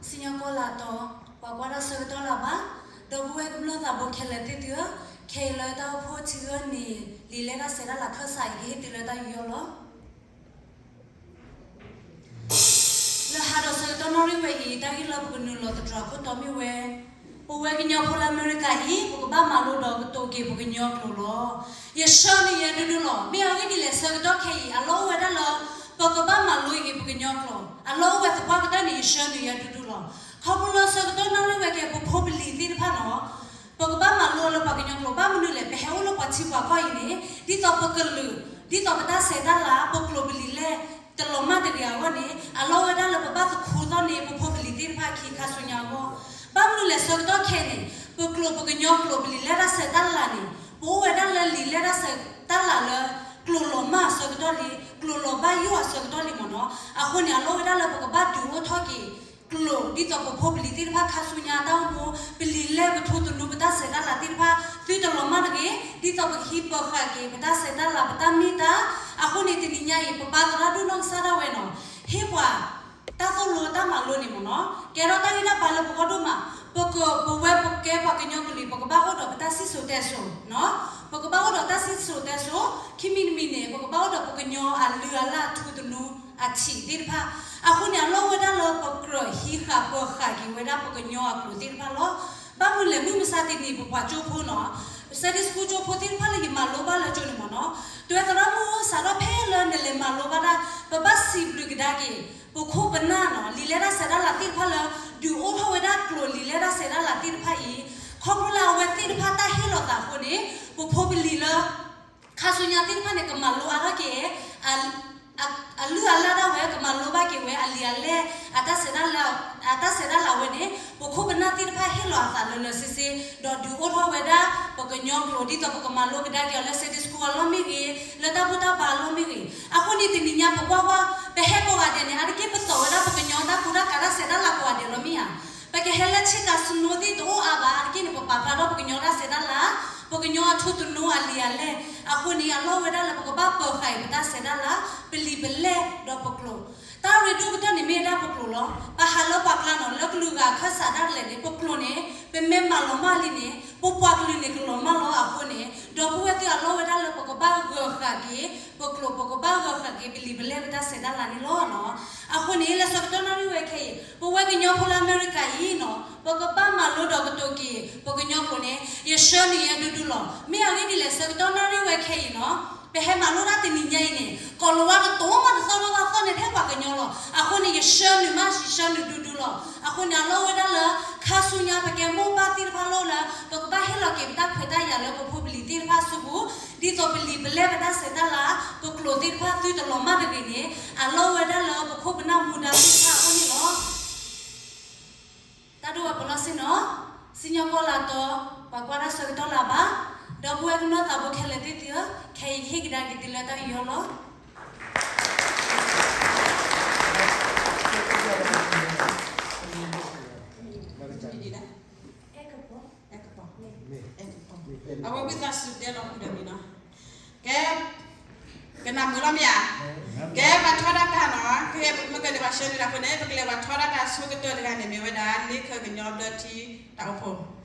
စံၣ်ညီၣ်ကွီၢ်လၢအတီၤ, ပှၤကွၢ်တၢ်ဆၢကတီၢ်လၢအဘၣ်, ဒီပုၢ်ဝဲၢ်ကမျၢၢ်သးဘိခဲလၢာ်သ့ၣ်သုဧၢ, ခဲအံၤလၢတၢ်အိၣ်ဖှိၣ်ထံဂၢၢ်န့ၣ် လံာ်လဲၢ်တၢ်ဆဲးတၢ်လၤခၢၣ်စးအံၤ ကဟ့ၣ်သုလၢတၢ်ယူးယီၣ်လီၤ. လၢဟါဒီးဆၢကတီၢ်နီၣ်ရံၣ်ဝဲအံၤ တၢ်ဂ့ၢ်လၢပကနုာ်လီၤသတြီၤခိၣ်တီမ့ၢ်ဝဲ, ပဝဲကညီဖိလၢအမဲရကၤအံၤ ပကဘၣ်မၤလိဒီးကတိၤက့ၤပကညီကျိာ်လီၤ. ယဆၢနုာ်ယဲဒူဒူလီၤ. မ့ၢ်အဂ့ၢ်ဒ်လဲၣ် ဆၢကတီၢ်ခဲအံၤ အလီၢ်အိၣ်ဝဲဒၣ်လၢ ပကဘၣ်မၤလိက့ၤပကညီကျိာ်, အလီၢ်အိၣ်ဝဲသပှၢ်ကတၢၢ်န့ၣ် ယဆၢနုာ်ယဲဒူဒူလီၤ. ခီဖျိလၢဆၢကတီၢ်နီၣ်ရံၣ်ဝဲကဲ ပဖိပလံၤသ့ၣ်တဖၣ်နီၤ ပကဘၣ်မၤလိအီၤလၢပှၤကညီကျိာ် ဘၣ်မနုၤလဲၣ် ပဟဲအိၣ်လၢပှၤထံပှၤကီၢ်အံၤန့ၣ် ဒ်သိးပကလုာ်, ဒ်သိးပတၢ်ဆဲးတၢ်လၤ ပကျိာ်ပလံာ်လဲၢ် တလီၤမၢ်တဂ့ၤအဂီၢ်န့ၣ် အလီၢ်ဝဲဒၣ်လၢပဘၣ်သခူသီၣ်န့ၢ် ပဖိပလံၤသ့ၣ်တဖၣ်အခံခါဆူညါအဂီၢ်, ဘၣ်မနုၤလဲၣ် ဆၢကတီၢ်ခဲအံၤန့ၣ် ပကျိာ်ပကညီကျိာ် ပလံာ်လဲၢ်တၢ်ဆဲးတၢ်လၤန့ၣ် ပအိၣ်ဝဲဒၣ်လၢလံာ်လဲၢ်တၢ်ဆဲးတၢ်လၤလၢ ကျိာ်လီၤမၢ်အဆၢကတီၢ်လံ, ကျိာ်လီၤဘၣ်ယိၣ်အဆၢကတီၢ်လံမ့ၢ်နီၤ. အဃိန့ၣ် အလီၢ်ဝဲဒၣ်လၢပကဘၣ်ဒုးအိၣ်ထီၣ်က့ၤ ကျိာ် ဒ်သိးပဖိပလံၤသ့ၣ်တဖၣ်ခါဆူညါအတၢ်အိၣ်မူ, ပလံာ်လဲၢ်ပထူသနူပတၢ်ဆဲးတၢ်လၤသ့ၣ်တဖၣ် သုတလီၤမၢ်တဂ့ၤ, ဒ်သိးပကဟံးပၢၤဃာ်က့ၤ ပတၢ်ဆဲးတၢ်လၤ ပတၢ်မ့ၢ်တၢ်, အဃိန့ၣ်တနံၤညါအံၤ ပပၢ်သရၣ်ဒိၣ်နီၢ်ကစၢ်ဒၣ်ဝဲနီၤ ဟ့ၣ်ပှၤ တၢ်သိၣ်လိတၢ်မၤလိန့ၣ်မ့ၢ်နီၤ ကဲထီၣ်တၢ်ဂံၢ်တၢ်ဘါလၢပဂီၢ်ဒိၣ်မး, ပက ပဝဲပကဲပှၤကညီကလုာ် ပကဘၣ်အိၣ်ဒီးပတၢ်စံၣ်စိၤတဲစိၤ, ပကဘၣ်အိၣ်ဒီးတၢ်စံၣ်စိၤတဲစိၤ, ခံမံၤတမံၤန့ၣ် ပကဘၣ်အိၣ်ဒီးပကညီအလုၢ်အလၢ်ထူသနူအထံးသ့ၣ်တဖၣ်, အဃိန့ၣ် အလီၢ်ဝဲဒၣ်လၢပကြၢးဟံးဃာ်ပၢၤဃာ်က့ၤဝဲဒၣ်ပကညီအကျိာ်သ့ၣ်တဖၣ်လီၤ. ဘၣ်မနုၤလဲၣ် မုၢ်မဆါတနံၤ ပပှၤကၠိဖိနီၤ Sunday school ကၠိဖိသ့ၣ်တဖၣ်လၢယမၤလိဘၣ်လၢကၠိန့ၣ်မ့ၢ်နီၤ, တွဲသရၣ်မုၣ်စးထီၣ်ဖဲလၢနလဲၤမၤလိဘၣ်ဒၣ် ပဘၣ်စံးဘျုးကဒါက့ၤ ပခိၣ်ပနၢ်နီၤ လံာ်လဲၢ်တၢ်ဆဲးတၢ်လၤသ့ၣ်တဖၣ်လၢ ဒုးအိၣ်ထီၣ်ဝဲဒၣ်ကျိာ်လံာ်လဲၢ်တၢ်ဆဲးတၢ်လၤသ့ၣ်တဖၣ်အံၤ, ခီဖျိလၢအဝဲသ့ၣ်တဖၣ်တၢ်ဟ့ၣ်လီၤသးအဃိန့ၣ် ပဖိပလံၤလၢ ခါဆူညါသ့ၣ်တဖၣ်န့ၣ် ကမၤလိအါထီၣ်က့ၤ အလုၢ်အလၢ်ဒၣ်ဝဲ ကမၤလိဘၣ်က့ၤဝဲအလံာ်အလဲၢ် အတၢ်ဆဲးတၢ်လၤ အတၢ်ဆဲးတၢ်လၤဝဲန့ၣ် ပခိၣ်ပနၢ်သ့ၣ်တဖၣ်ဟ့ၣ်လီၤအသးလၢလၢဆ့ဆ့ ဒီးဒုးအိၣ်ထီၣ်ဝဲဒၣ် ပကညီကျိာ် ဒ်သိးပကမၤလိကဒါက့ၤအီၤလၢ Sunday school အလီၢ်မ့ၢ်ဂ့ၤ, လၢတၢ်ဘူၣ်တၢ်ဘါအလီၢ်မ့ၢ်ဂ့ၤ, အဃိန့ၣ်တနံၤညါပကွၢ်ကွၢ် ပဟဲကိးဂၤဒဲးန့ၣ် အါတက့ၢ်ပသိးဝဲဒၣ်ပကညီတၢ်ကူတၢ်ကၤတၢ်ဆဲးတၢ်လၤကိးဂၤဒဲးလီၤမ့ၢ်ဧါ. ပကဟဲလၢဆ့ကၤ snow သ့ၣ်တအိၣ်အါဘၣ် အါတက့ၢ်န့ၣ် ပပာ်ဖျါထီၣ်ပကညီတၢ်ဆဲးတၢ်လၤ, ပကညီအထူသနူအလံာ်အလဲၢ်, အဃိန့ၣ် အလီၢ်ဝဲဒၣ်လၢပကဘၣ်ပၢၤဃာ်အံၤပတၢ်ဆဲးတၢ်လၤ, ပလံာ်ပလဲၢ်ဒီးပကျိာ်, တၢ်ရ့ဒိၣ်ကတၢၢ်န့ၣ်မ့ၢ်ဝဲဒၣ်ပကျိာ်လီၤ. ပဟးလၢပှၤကျါနီၤ လၢကလုာ်ဂၤခၢၣ်စးဒၣ်လဲာ်န့ၣ် ပကျိာ်န့ၣ် ပမ့ၢ်မၤလီၤမၢ်လံန့ၣ် ပပှၤကလုာ်န့ၣ်ကလီၤမၢ်လီၤအဃိန့ၣ် ဒီပုၢ်ဝဲၢ်သ့ၣ်အလီၢ်ဝဲဒၣ်လၢပကဘၣ်ဂၢၤဃာ်က့ၤ ပကျိာ် ပကဘၣ်ဂၢၤဃာ်က့ၤ ပလံာ်ပလဲၢ်ပတၢ်ဆဲးတၢ်လၤန့ၣ်လီၤနီၤ. အဃိန့ၣ် လၢဆၢကတီၢ်နီၣ်ရံၣ်ဝဲခဲအံၤ ပဝဲကညီဖိလၢအမဲရကၤအံၤနီၤ ပကဘၣ်မၤလိဒီးကတိၤက့ၤ ပကညီကျိာ်န့ၣ် ယဆၢနုာ်ယဲဒူဒူလီၤ. မ့ၢ်အဂ့ၢ်ဒ်လဲၣ် ဆၢကတီၢ်နီၣ်ရံၣ်ဝဲခဲအံၤနီၤ ပဟဲမၤလိတၢ်တနံၤညါအံၤန့ၣ် ကိၤလၤဝါကတိၤမးတသီၣ်ထီၣ်ဘၣ်သီၣ်န့ၣ် ထဲပှၤကညီလီၤ. အဃိန့ၣ် ယဆၢနုာ်မး ယဆၢနုာ်ဒူဒူလီၤ. အဃိန့ၣ် အလီၢ်ဝဲဒၣ်လၢ ခါဆူညါပကဲမိၢ်ပၢ်သ့ၣ်တဖၣ်လီၤလၢ ပကဘၣ်ဟ့ၣ်လီၤက့ၤပတၢ်ခွဲးတၢ်ယာ်လၢပဖိပလံၤသ့ၣ်တဖၣ်အစုပူၤ ဒ်သိးပလံာ်ပလဲၢ်ပတၢ်ဆဲးတၢ်လၤ ပကျိာ်သ့ၣ်တဖၣ်သုတလီၤမၢ်တဂ့ၤန့ၣ် အလီၢ်ဝဲဒၣ်လၢပခိၣ်ပနၢ်မူဒါသ့ၣ်တဖၣ်အအိၣ်န့ၣ်လီၤ. တၢ်ဒိၣ်ဝဲပလီၢ်ဆ့ၣ်နီၤ, စံၣ်ညီၣ်ကွီၢ်လၢအတီၤ, ပှၤကွၢ်တၢ်ဆၢကတီၢ်လၢအဘၣ်, ဒီပုၢ်ဝဲၢ်ကမျၢၢ်သးဘိခဲလၢာ်သ့ၣ်သုဧၢ, ခဲအံၤယဟ့ၣ်ကဒါက့ၤသုလၢတၢ်ယူးယီၣ်လီၤ. အဝဲဝံသးစူၤတဲလီၤဃုာ်ဒီးမံၤနီၤ, ကဲ, ကနၢ်မုာ်လီၤမ့ၢ်ဧါ, ကဲပှၤထီဒါတၢ်နီၤ, ကဲပမ့ၢ်ကဲန့ၣ် ပှၤဆှၢနုာ်တၢ်အဃိန့ၣ် ပကလဲၤပှၤထီဒါတၢ်အဆိကတၢၢ်တဂၤန့ၣ် မ့ၢ်ဝဲဒၣ် လ့ခၢၣ်ကညီဘျၢထံတၢ်အိၣ်ဖှိၣ်,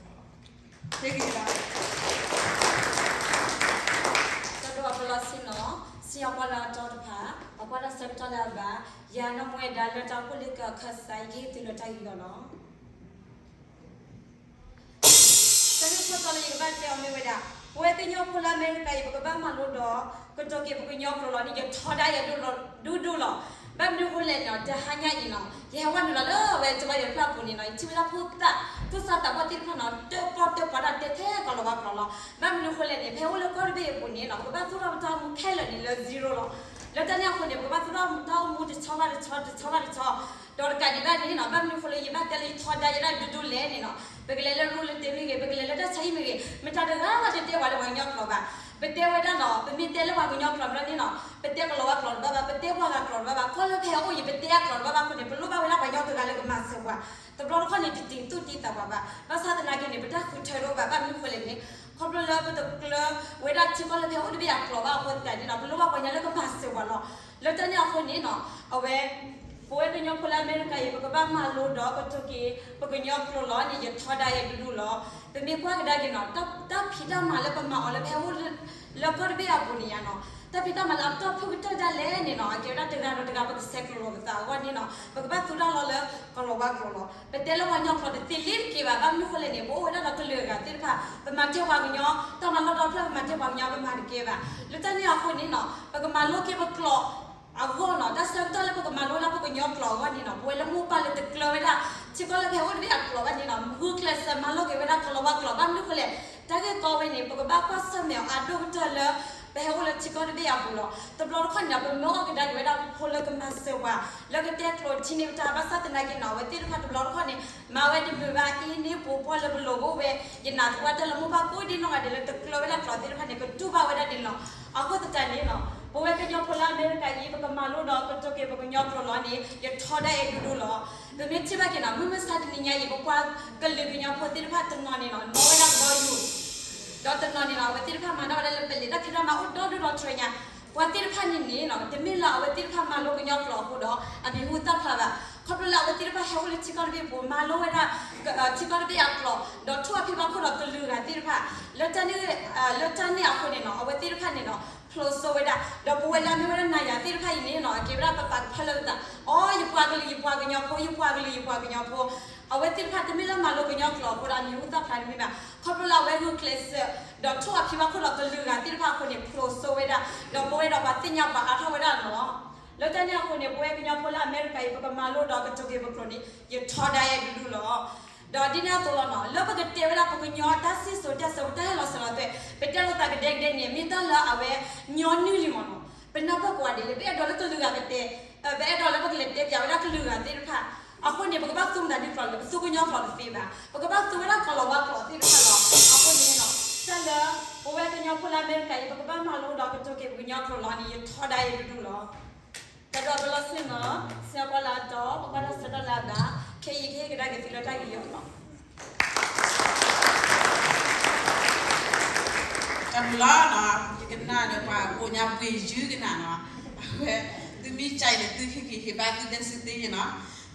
ဟ့ၣ်ဂံၢ်ဘါ တၢ်ဒိၣ်အပလီၢ်ဆ့ၣ်နီၤ, စံၣ်ညီၣ်ကွီၢ်လၢအတီၤတဖၣ်, ပှၤကွၢ်တၢ်ဆၢကတီၢ်လၢအဘၣ်, ယၤနီၢ်မူဝဲဒၣ်လၢတၢ်အိၣ်ဖှိၣ်လ့ၣ်ကၢအခၢၣ်စး ယကဟ့ၣ်သုလၢတၢ်ယူးယီၣ်လီၤ. တၢ်ဂ့ၢ်ခိၣ်တီလၢယကဘၣ်တဲအီၤမ့ၢ်ဝဲဒၣ်, ပဝဲကညီဖိလၢအမဲရကၤအံၤ ပကဘၣ်မၤလိဒီး ကတိၤက့ၤပကညီကျိာ်လီၤန့ၣ် ယထီဒါယၤဒူဒူလီၤ. ဘၣ်မနုၤအဃိလဲၣ်န့ၣ် တဟါညါအံၤနီၤ ယဟဲဝဲနုာ်လီၤလၢဝဲကဘၣ်ယၤဖျၢၣ်ပူၤန့ၣ်နီၤ ယထံၣ်ဝဲဒၣ်ဖိသၣ်, ဖိသၣ်သးပှၢ်သ့ၣ်တဖၣ်နီၤ တၢၣ်ပီၣ်တၢၣ်ပီးတၢ်တဲထဲကီးလီၤဝါကျိာ်လီၤ. ဘၣ်မနုၤအဃိလဲၣ်န့ၣ် ဖဲအိၣ်လၢကီၢ်တဘ့ၣ်အပူၤန့ၣ်နီၤ ပကဘၣ်သူၣ်ထီၣ်ပတၢ်အိၣ်မူခဲလၢာ်န့ၣ်လၢ zero လီၤ. လၢတၢ်န့ၣ်အဃိန့ၣ် ပကဘၣ်သူၣ်ထီၣ်ပတၢ်အိၣ်မူတဆီဘၣ်တဆီ တဆီဘၣ်တဆီ ဒီးတကးဒံးဘၣ်န့ၣ်နီၤ ဘၣ်မနုၤအဃိလၢယဘၣ်တဲလၢယထီဒါယဲဒၣ်ဒူဒူလဲၣ်န့ၣ်နီၤ ပကလဲၤလၢရူလၢတ့မ့ၢ်ဂ့ၤ ပကလဲၤလၢတၢ်ဆါဟံၣ်မ့ၢ်ဂ့ၤ မတၤတဂၤလၢတတဲပှၤလၢပှၤကညီကျိာ်ဘၣ်. ပတဲဝဲဒၣ်နီၤ ပမ့ၢ်တဲလၢပှၤကညီကျိာ်ဘျီန့ၣ်နီၤ ပတဲကလီၤဝါကျိာ်တဘၣ်ဘၣ် ပတဲပှၤဂၤကျိာ်တဘၣ်ဘၣ် ကီၢ်လၢဖဲအအိၣ်အံၤ ပတဲအကျိာ်တဘၣ်ဘၣ်အဃိန့ၣ် ပလိၣ်ဘၣ်ဝဲဒၣ်ပှၤကညီတဂၤလၢကမၤစၢၤပှၤ တဘျီတခီၣ်န့ၣ် တတံၤသူၣ်တံၤသးပှၤဘၣ် ဘၣ်ဆၣ်သနာ်က့န့ၣ် ပတၢ်ဃုထၢတအိၣ်ဘၣ် ဘၣ်မနုၤအဃိလဲၣ်န့ၣ် ခီဖျိလၢပတကျၢၤဝဲဒၣ်ထံကီၢ်လၢဖဲအိၣ်တဘ့ၣ်အကျိာ်ဘၣ်အဃိသတးန့ၣ်နီၤ ပလိၣ်ဘၣ်ပှၤကညီလၢကမၤစၢၤပှၤလီၤ. လၢတၢ်န့ၣ်အဃိန့ၣ်နီၤ အဝဲ ပဝဲကညီဖိလၢအမဲရကၤအံၤ ပကဘၣ်မၤလိဒီးကတိၤက့ၤ ပကညီကျိာ်လီၤန့ၣ် ယထီဒါယဲဒူဒူလီၤ. ပမ့ၢ်ကွၢ်ကဒါက့ၤနီၤ တၢ်ဖံးတၢ်မၤလၢပမၤအီၤလၢပဟဲအိၣ်လၢ လၢကီၢ်တဘ့ၣ်အပူၤန့ၣ်ယါနီၤ တၢ်ဖံးတၢ်မၤလၢအတီၢ်ဖုၣ်ကတၢၢ်ဒၣ်လဲာ်န့ၣ်နီၤ အကဲဝဲဒၣ်တဂၤဒီးတဂၤ ပကဆဲးကျိးလိာ်ပသးအဂီၢ်န့ၣ်နီၤ ပကဘၣ်သူတၢ်လီၢ်လၢကလီၤဝါကျိာ်လီၤ. ပတဲလၢပှၤကညီကျိာ်တသ့လံတက့ၢ်ဘၣ်. ဘၣ်မနုၤဃိလဲၣ်န့ၣ် ပအိၣ်ဝဲဒၣ်ဒီးကလုာ်အဂၤသ့ၣ်တဖၣ် ပမၤတ့ၢ်ပှၤကညီ တၢ်မၤလီၢ်ဒီဖျၢၣ် ပမၤတ့ၢ်ပှၤကညီ ပမၤတကဲဘၣ်. လၢတၢ်န့ၣ်အဃိန့ၣ်နီၤ ပကမၤလိက့ၤပကျိာ် အဂီၢ်နီၤ တၢ်ဆၢကတီၢ်လၢပကမၤလိဝဲဒၣ်ပကညီကျိာ်အဂီၢ်န့ၣ်နီၤ ပဝဲလၢမိၢ်ပၢ်လၢတကြၢးဝဲဒၣ် ထံကီၢ်လၢပဟဲအိၣ်တဘ့ၣ်အကျိာ်ဘၣ်န့ၣ်နီၤ ဂုာ်ကျဲးစၢးမၤလိက့ၤဝဲဒၣ်ကလီၤဝါကျိာ် ဘၣ်မနုၤဃိလဲၣ် တၢ်ဂ့ၢ်ကီဝဲန့ၣ် ပကဘၣ်ကွၢ်ဆၢၣ်မဲာ်အီၤအါဒိၣ်ကတၢၢ်လၢ ပဟဲအိၣ်လၢထံကီၢ်တဘ့ၣ်အပူၤလီၤ. တဘျီတခီၣ်န့ၣ်ဒီး ပမၢအီၣ်ကဒါက့ၤဝဲဒၣ်ဖိလၢကမၤစၢၤပှၤ လၢကတဲကျိးထံန့ၢ်ပတၢ် ဘၣ်ဆၣ်သနာ်က့နီၤ အဝဲသ့ၣ်တဖၣ်တဘျီတခီၣ်န့ၣ် မၤဝဲတမုာ်ဘၣ် အ့န့ၢ်ပှၤလၢပလိၤကအိၣ်ဝဲ ယနာ်သပှၢ်တၢၢ်လၢမိၢ်ပၢ်ကိးဒ်နီၢ်ဂၤဒဲးလၢတကြၢးဝဲဒၣ်ကျိာ်သ့ၣ်တဖၣ်န့ၣ် ကတူၢ်ဘၣ်ဝဲဒၣ်န့ၣ်လီၤ. အဃိသတးန့ၣ်နီၤ ပဝဲကညီဖိလၢအမဲရကၤအံၤ ပကမၤလိဒီးကတိၤက့ၤပကညီကျိာ်လီၤန့ၣ် ယထီဒါယဲဒူဒူလီၤ. ပမ့ၢ်ထံၣ်ဘၣ်က့ၤနီၤ မုၢ်မဆါတနံၤညါအံၤ ပပှၤကလုာ်ကညီဖိသ့ၣ်တဖၣ်တနီၤန့ၣ်နီၤ နီၣ်ဝဲဒၣ်ကဘီယူၤ ဒီးတနီၤန့ၣ်နီၤ အဝဲသ့ၣ်တဖၣ်မၤတၢ်ဝဲဒၣ်လၢပလဲၣ် တၢ်ဖံးတၢ်မၤအိၣ်ဒီဒူၣ်ဒီထၢညါ ပှၤသ့ၣ်တဖၣ်န့ၣ်န့ၣ်နီၤ တမ့ၢ်လၢအဝဲသ့ၣ်တဖၣ်မၤလိကညီကျိာ်အဃိဒီး အမံၤဟူသၣ်ဖျါဘၣ်. ခီဖျိလၢအဝဲသ့ၣ်တဖၣ်ဟဲအိၣ်လၢထံကီၢ်တဘ့ၣ်ပူၤ မၤလိဝဲဒၣ် ထံကီၢ်တဘ့ၣ်အကျိာ် ဒီးထိၣ်အဖံးဘၣ်ခိၣ်ဒီးကလုာ်ဂၤသ့ၣ်တဖၣ် လၢတၢ်န့ၣ် လၢတၢ်န့ၣ်အဃိန့ၣ်နီၤ အဝဲသ့ၣ်တဖၣ်န့ၣ်နီၤ ဖျိးစိဝဲဒၣ် ဒီးပဝဲလၢအမ့ၢ်ဝဲဒၣ်နၤယၤသ့ၣ်တဖၣ်အံၤန့ၣ်နီၤ အကဲဝဲဒၣ်ပပာ်ကဖၢလၢပသး အိ ယပှၤကလုာ်ယပှၤကညီဖိ ယပှၤကလုာ်ယပှၤကညီဖိ အဝဲသ့ၣ်တဖၣ်တမ့ၢ်လၢမၤလိကညီကျိာ်အဃိဒီးအမံၤဟူသၣ်ဖျါတမ့ၢ်ဘၣ်. ခီဖျိလၢအဝဲဂုာ်ကျဲးစၢး ဒီးထိၣ်အဖံးဘၣ်ခိၣ်ဒီးကလုာ်ဂၤသ့ၣ်တဖၣ်အဃိန့ၣ် ဖျိးစိဝဲဒၣ် ဒီးပဝဲဒီးပှၤသ့ၣ်ညါပှၤအါထီၣ်ဝဲဒၣ်လီၤ. လၢတၢ်န့ၣ်အဃိန့ၣ် ပဝဲကညီဖိလၢအမဲရကၤအံၤ ပကမၤလိဒီးကတိၤက့ၤပကျိာ်န့ၣ် ယထီဒါယဲဒူဒူလီၤ. ဒီးဒ်န့ၣ်အသိးလီၤနီၤ လၢပကတဲဝဲဒၣ်ပကညီတၢ်စံၣ်စိၤတဲစိၤ ပတၢ်ဟဲလီၤစၢၤလီၤသွဲၣ် ပတဲလိာ်သးကဒဲကဒဲန့ၣ် မ့ၢ်တၢ်လၢအဝဲညီနုၢ်လံမ့ၢ်နီၤ. ပနၢ်ပၢၢ်ကိးဂၤဒဲးလၢ ပအဲၣ်ဒိးလၢကလုာ်ဂၤကတဲ ပအဲၣ်ဒိးလၢပကလဲၤတဲပၠးဝဲဒၣ်ကလုာ်ဂၤသ့ၣ်တဖၣ် အဃိန့ၣ် ပကဘၣ်သူမတၤဒုးကျိာ်လဲၣ် ပသူကညီကျိာ်တသ့ဘၣ် ပကဘၣ်သူဝဲဒၣ်ကလီၤဝါကျိာ်သ့ၣ်တဖၣ်လီၤ. အဃိန့ၣ်နီၤ တၢ်လၢ ပဝဲကညီဖိလၢအမဲရကၤအံၤ ပကဘၣ်မၤလိဒီးကတိၤက့ၤပကညီကျိာ်လီၤန့ၣ် ယထီဒါယဲဒူဒူလီၤ. ကဒီးပလီၢ်ဆ့ၣ်နီၤ ဆၢကွၢ်လၢအတီ ပကွၢ်တၢ်ဆၢကတီၢ်လၢအဘၣ် ခဲအံၤကဟ့ၣ်ကဒါက့ၤသုလၢတၢ်ကယီၤလီၤ. တၢ်ဘျုးလီၤနီၤ ယကနၣ်ဒီးပှၤကိးညါပှ့ၤယုၢ်ကနၣ်နီၤ အဝဲ သုမ့ၢ်ကဲအံၤန့ၣ် သုဟ့ၣ်ဂံၢ်ဟ့ၣ်ဘါသုဒဲစုသ့ယဲနီၤ.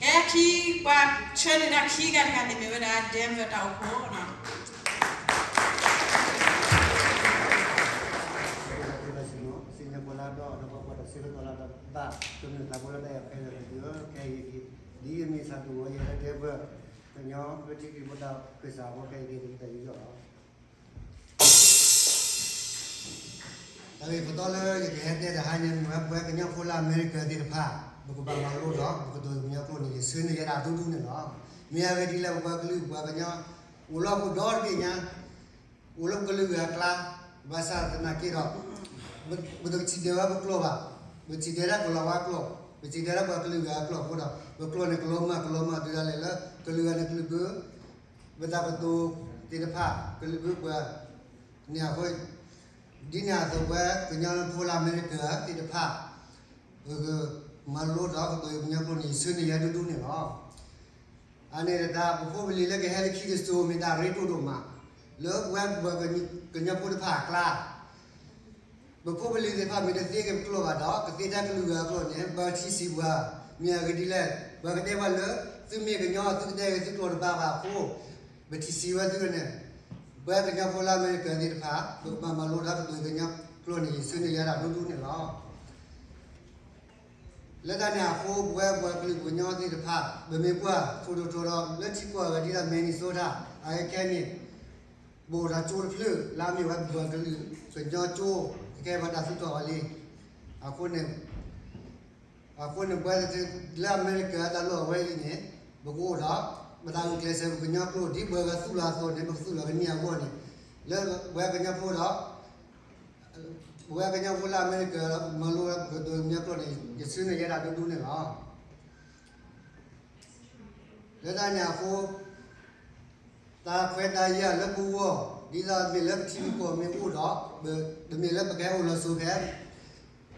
ကဲခံပှၤဆၢန့ၢ်တၢ်ခံဂၤတဂၤန့ၣ်မ့ၢ်ဝဲဒၣ် Denver တၢ်အိၣ်ဖှိၣ်နီၤ စံၣ်ညီၣ်ဖိလၢဒီး ဒီးပှၤတၢ်ဆၢကတီၢ်လၢဒီးဘၣ် ကမျၢၢ်သးဖိလၢတၢ်အဲၣ်ခဲလၢာ်ဒီး ကဟ့ၣ်ဂံၢ် ဒ်အမ့ၢ်ဆၣ်တူၢ်ဝဲယဲလၢ Denver ကညီဘျၢထံခရံာ်ဖိတၢ်ခၢၣ်စးအဃိ ကဟ့ၣ်ဂံၢ်ဒ်ပတၢ်ယူးယီၣ်လီၤ. တၢ်ဂ့ၢ်ပသီလၢယကဟဲတဲတဟါညါမ့ၢ်ဝဲ ပဝဲကညီဖိလၢအမဲရကၤသ့ၣ်တဖၣ် ပကဘၣ်မၤလိဒီး ပကတိၤကညီကျိာ်န့ၣ် ယဆၢန့ၢ်ယဲဒၣ်ဒိၣ်ဒိၣ်န့ၣ်လီၤ. မ့ၢ်အဂ့ၢ်ဒ်လဲၣ် ပပှၤကလုာ်ပှၤကညီ အိၣ်လီၤပူၤဒီတဘ့ၣ်ညါ အိၣ်လၢပကလုာ်ဂၤအကျါ ဘၣ်ဆၣ်သနာ်က့ဒီး ပတထံၣ်ဒဲးဝဲပကျိာ်ဘၣ်. ပထံၣ်ဒဲးဒၣ်ကလီၤဝါကျိာ်, ပထံၣ်ဒဲးဒၣ်ပှၤကလုာ်ဂၤအကျိာ်အဃိဒီး ပကျိာ်န့ၣ်ကလီၤမၢ် ကလီၤမၢ်တုၤဒၣ်လဲာ်လၢ ကလုာ်ဂၤန့ၣ်ကလုာ်ဘၣ် ပတၢ်ကတိၤသ့ၣ်တဖၣ် ကလုာ်ဘၣ်ပှၤန့ၣ်အဃိ ဒ်န့ၣ်အသိးပဝဲကညီဖိလၢအမဲရကၤသ့ၣ်တဖၣ် ပကမၤလိဒီးကတိၤကညီကျိာ်န့ၣ် ယဆၢန့ၢ်ယဲဒိၣ်ဒိၣ်န့ၣ်လီၤ. အန့ၣ်တၢ် ပဖိပလံၤလၢကဟဲလၢခံတစိၤ မ့ၢ်တၢ်ရ့ဒိၣ်ဒိၣ်မး လၢပဝဲပှၤကညီဖိတဖၣ်အကျါ ပဖိပလံၤသ့ၣ်တဖၣ်မ့ၢ်တသ့က့ၤပကျိာ်ဘၣ်ဒီး ကသ့တၢ်ကလုာ်ဂၤအကျိာ်န့ၣ် ပထံၣ်ဆံးပှၤ မ့ၢ်အဂ့ၢ်ဒ်လဲၣ် ပှၤကတဲပှၤလၢ သုမ့ၢ်ကညီ သုကတဲဂ့ၤသုကျိာ်တဘၣ်ဘၣ်အဃိ ပထံၣ်ဆံးဝဲသုန့ၣ် ပဝဲကညီဖိလၢအမဲရကၤသ့ၣ်တဖၣ် ပကဘၣ်မၤလိဒီးကတိၤကညီကျိာ်န့ၣ် ယဆၢန့ၢ်ယဲဒၣ်ဒိၣ်ဒိၣ်န့ၣ်လီၤ. လၢတၢ်န့ၣ်အဃိ ပဝဲပှၤကလုာ်ပှၤကညီသ့ၣ်တဖၣ် ပမ့ၢ်ကွၢ် ထိၣ်ထိၣ်ထိၣ်ဒီး လၢထံကီၢ်အဂၤဒ်သိး Minnesota အခဲအံၤန့ၣ် ပအိၣ်ဒီးကၠိတဖျၢၣ် လၢအမ့ၢ်ဝဲပှၤကလုာ်ကညီကၠိ ကဲပှၤတၢ်သူၣ်ထီၣ်အီၤလံ. အဃိန့ၣ် အဃိန့ၣ် ပဝဲလၢအမဲရကၤတၢ်လီၢ်အဝဲအံၤန့ၣ် ပကအိၣ်ဒီး ပတၢ်ဂုာ်ကျဲးစၢးပကညီကျိာ် ဒ်ပှၤဂၤသူၣ်လီၤအသိးန့ၣ် ပကသူၣ်လီၤကန့ၢ်အဂီၢ်န့ၣ် လၢပဝဲကညီဖိဒီး ပဝဲကညီဖိလၢအမဲရကၤ မၤလိပကတိၤကညီကျိာ်န့ၣ် ယဆၢန့ၢ်ယဲဒၣ်ဒိၣ်ဒိၣ်န့ၣ်လီၤ. လၢတၢ်န့ၣ်အဃိ တၢ်ခွဲးတၢ်ယာ်လၢပဂီၢ် ဒ်သိးမ့ၢ်လၢပထံပကီၢ်မ့ၢ်အိၣ်ဒီး တမ့ၢ်လၢပကဟဲအိၣ်လီၤစိၤဖဲ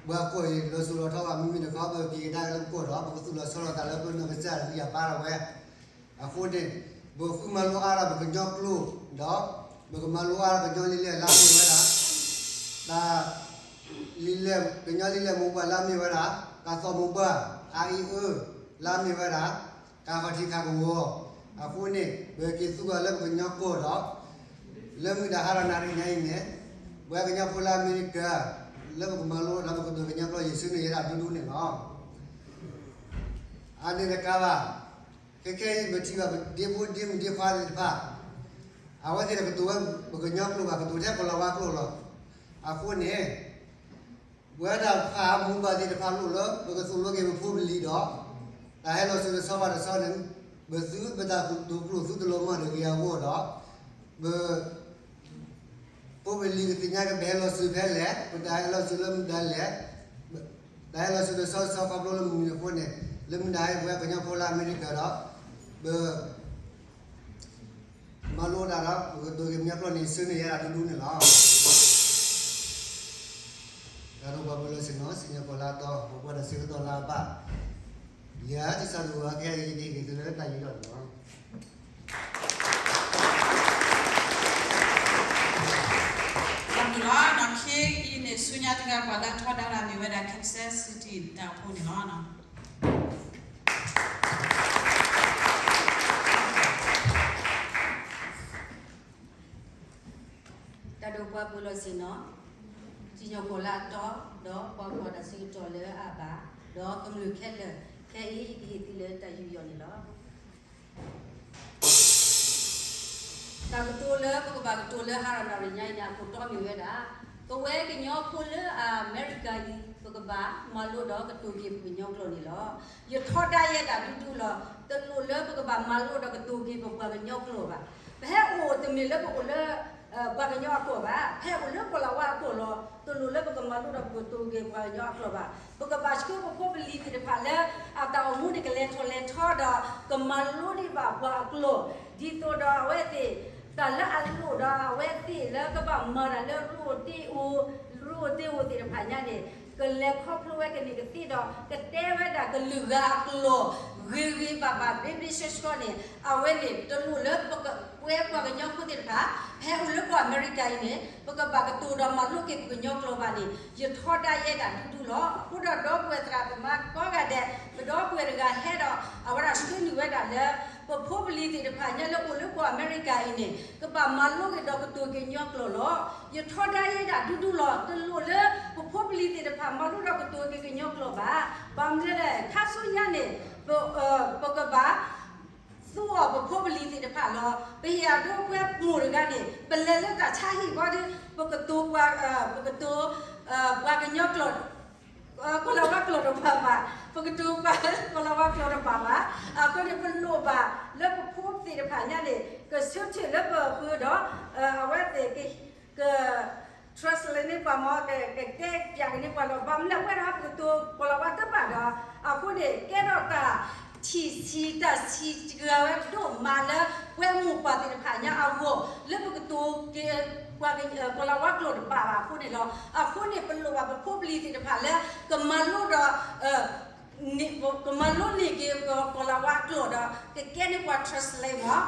ပှၤကီၢ်အံၤလီၤစိၤလီၤထီဘၣ် မ့မ့ၢ်တခီ ပက့ၤကဒါက့ၤလၢပကီၢ်ဒီး ပကသူၣ်လီၤဆီလီၤသးလၢပနီၢ်ကစၢ်ဒ်ယပၢ်ဒီးဝဲ အဃိန့ၣ် ပဃုမၤလိအါထီၣ်ပကညီကျိာ်ဒီး ပကမၤလိအါထီၣ်ကညီလံာ်လဲၢ်လၢအမ့ၢ်ဝဲဒၣ် တၢ် လံာ်လဲၢ် ကညီလံာ်လဲၢ်မိၢ်ပှၢ်လၢအမ့ၢ်ဝဲဒၣ် တၢ်သီၣ်မိၢ်ပှၢ် အါအံၤအၢ လၢအမ့ၢ်ဝဲဒၣ် ကးခီၣ်ထံးခးကဝီၤအဃိန့ၣ် ပက့ၤသူကွၢ်လၢပကညီကီၢ်ဒီး လၢမုၢ်ဒၣ်ဟါဒီးနၣ်ရံၣ်ညါအံၤန့ၣ် ပှၤကညီဖိလၢအမ့ၢ်က လၢပကမၤလိဒီးပကတိၤကညီကျိာ် ယဆှၢန့ၢ်ယဲဒၣ်ဒူဒူန့ၣ်လီၤ. အန့ၣ်တကးဘၣ်, ခဲခဲအံၤပထံၣ်ဘၣ်ပဒ့ဖိဒ့မုၣ်ဒ့ခွါသ့ၣ်တဖၣ် အဝဲသ့ၣ်တကတိၤဝဲပကညီကျိာ်ဘၣ်, ကတိၤထဲကီၤလၤဝါကျိာ်လီၤ. အဃိန့ၣ် ပဝဲဒၣ်ပှၤမူဘၣ်သ့ၣ်တဖၣ်လိၣ်လၢ ပကသိၣ်လိက့ၤပဖိပလံၤဒီး တၢ်ဟဲလီၤစၢၤတဆီဘၣ်တဆီန့ၣ် ပသုပတၢ်သိၣ်ကျိၣ်သုတလီၤမၢ်တဂ့ၤအဂီၢ်ဒီး ပ ဖိပလံၤကသ့ၣ်ညါက့ၤ ပဟဲလီၤစၢၤဖဲလဲၣ်, ပတၢ်ဟဲလီၤစၢၤလၢမတၤလဲၣ်, တၢ်ဟဲလီၤစၢၤတဆီတဆီခီဖျိလၢမနုၤအဃိန့ၣ် လၢမုၢ်နၤဟဲပဝဲကညီဖိလၢအမဲရကၤဒီး ပ မၤလိဒၣ်ဒီး ပကတိၤက့ၤကညီကျိာ်န့ၣ် ဆှၢန့ၢ်ယဲဒၣ်ဒူဒူန့ၣ်လီၤ. တၢ်ဒိပှၤပၢၤလီၢ်ဆ့ၣ်နီၤ စံၣ်ညီၣ်ကွီၢ်လၢအတီ ပှၤကွၢ်တၢ်ဆၢကတီၢ်လၢအဘၣ် ယတၢ်ဆၢကတီၢ်ခဲအံၤ ယကဟ့ၣ်က့ၤသုလၢတၢ်ယူးယီၣ်န့ၣ်လီၤ. ဒီးမုၢ်လီၤနီၢ်ခ့အံၤန့ၣ် ဆူညါတဂၤပှၤလၢထီဒါတၢ်န့ၣ်ဝဲဒၣ် Kansas City တၢ်အိၣ်ဖှိၣ်န့ၣ်လီၤ. တၢ်ဒိပှၤပၢၤလီၢ်ဆ့ၣ်နီၤ စံၣ်ညီၣ်ကွီၢ်လၢအတီ ဒီးပှၤကွၢ်တၢ်ဆၢကတီၢ်လၢအဘၣ် ဒီးကမျၢၢ်ခဲလၢာ် ခဲအံၤ ယကဟ့ၣ်သုလၢတၢ်ယူးယီၣ်န့ၣ်လီၤ. တၢ်ကတိၤလၢပကဘၣ်ကတိၤလၢဟါဒီးနၣ်ရံၣ်ညါအံၤန့ၣ် အခိၣ်တီမ့ၢ်ဝဲဒၣ် ပဝဲကညီဖိလၢအမဲရကၤအံၤ ပကဘၣ်မၤလိဒီးကတိၤက့ၤပကညီကျိာ်န့ၣ်လီၤ. ယထီဒါယဲဒၣ်ဒူဒူလီၤ. တလိၣ်လၢပကဘၣ်မၤလိဒီးကတိၤက့ၤပပှၤကညီကျိာ်ဘၣ်. ပဟဲအိၣ်တမ့ၢ်လၢပအိၣ်လၢ ပှၤကညီအကျိာ်ဘၣ်, ပဟဲအိၣ်လၢကီၤလၤဝါအကျိာ်လီၤ. တလိၣ်လၢပကမၤလိဒီးပကတိၤက့ၤပှၤကညီအကျိာ်ဘၣ်. ပကဘၣ်ဆှၢပဖိပလံၤသ့ၣ်တဖၣ်လၢ အတၢ်အိၣ်မူန့ၣ် ကလဲၤထီၣ်လဲၤထီဒီး ကမၤလိဒံးဘၣ်ပှၤအကျိာ်, ဒ်သိးဒီးအဝဲသ့ၣ် တၢ်လၢအလိၣ်ဒီးအဝဲသ့ၣ်လၢကဘၣ်မၤတၢ်လၢရူအိၣ်တ့အိၣ်, ရူအိၣ်တ့အိၣ်သ့ၣ်တဖၣ်ညါန့ၣ် ကလဲၤခီဖျိဝဲကန့ၢ်ကသ့ဒီး ကတဲဝဲဒၣ်ကလုာ်ဂၤအကျိာ် ဂ့ၤဂ့ၤဘၣ်ဘၣ် ဘ့ဘ့ဆှီဆှီန့ၣ် အဝဲန့ၣ် တလိၣ်လၢပက ပဝဲပှၤကညီဖိသ့ၣ်တဖၣ် ပဟဲအိၣ်လၢကီၢ်အမဲရကၤအံၤန့ၣ် ပကဘၣ်ကတိၤဒီးမၤလိက့ၤပကညီကျိာ်ဘၣ်န့ၣ် ယထီဒါယဲဒၣ်ဒူဒူလီၤ. အဃိဒီးဒီပုၢ်ဝဲၢ်သရၣ်သမါကိးဂၤဒဲး ပဒီပုၢ်ဝဲၢ်တဂၤဟဲဒီး အဝဲဒၣ်ဆှၢနုာ်ဝဲဒၣ်လၢ ပဖိပလံၤသ့ၣ်တဖၣ်ညါလၢအိၣ်လၢကီၢ်အမဲရကၤအံၤန့ၣ် ကဘၣ်မၤလိက့ၤဒီးကတိၤက့ၤကညီကျိာ်လီၤ. ယထီဒါယဲဒၣ်ဒူဒူလီၤ. တလိၣ်လၢပဖိပလံၤသ့ၣ်တဖၣ် မၤလိဒီးကတိၤက့ၤကညီကျိာ်ဘၣ်. ဘၣ်မနုၤလဲၣ် ခါဆူညါန့ၣ် ပ ပကဘၣ် သူအီၤပဖိပလံၤသ့ၣ်တဖၣ်လီၤ. ပဟ့ၣ်အဒိပဝဲမိၢ်တဂၤန့ၣ် ပလဲၤလၢတၢ်ဆါဟံၣ်ဘီဒီး ပကတိၤပှၤ ပကတိၤ ပှၤကညီကျိာ် ကီၤလၤဝါကျိာ်တဘၣ်ဘၣ်, ပကတိၤပှၤကီၤလၤဝါကျိာ်တဘၣ်ဘၣ်. အဃိန့ၣ် ပလိၣ်ဘၣ်လၢပဖိသ့ၣ်တဖၣ်ညါန့ၣ် ကဆၢထၢၣ်လၢပဃၢၤဒီး အဝဲသ့ၣ်က translate န့ၢ်ပှၤမ့ၢ် ကကဲပၠးက့ၤန့ၢ်ပှၤလီၤ. ဘၣ်မနုၤလဲၣ် ပဝဲဒၣ်ပကတိၤကီၤလၤဝါတဘၣ်ဒီး အဃိန့ၣ် ကဲထီၣ်တၢ်ထံၣ်ဆံးတၢ်ဆံးစှၤဝဲဒိၣ်မးလၢ ပဝဲမိၢ်ပၢ်သ့ၣ်တဖၣ်ညါအဂီၢ် လၢပကတိၤက့ၤ ကီၤလၤဝါကျိာ်တဘၣ်ဘၣ်အဃိန့ၣ်လီၤ. အဃိန့ၣ် ပလိၣ်ဘၣ်ပဖိပလံၤသ့ၣ်တဖၣ်လၢ ကမၤလိဒီး ကမၤလိန့ၢ်က့ၤကီၤလၤဝါအကျိာ်ဒီး ကကဲန့ၢ်ပှၤ translate မ့ၢ်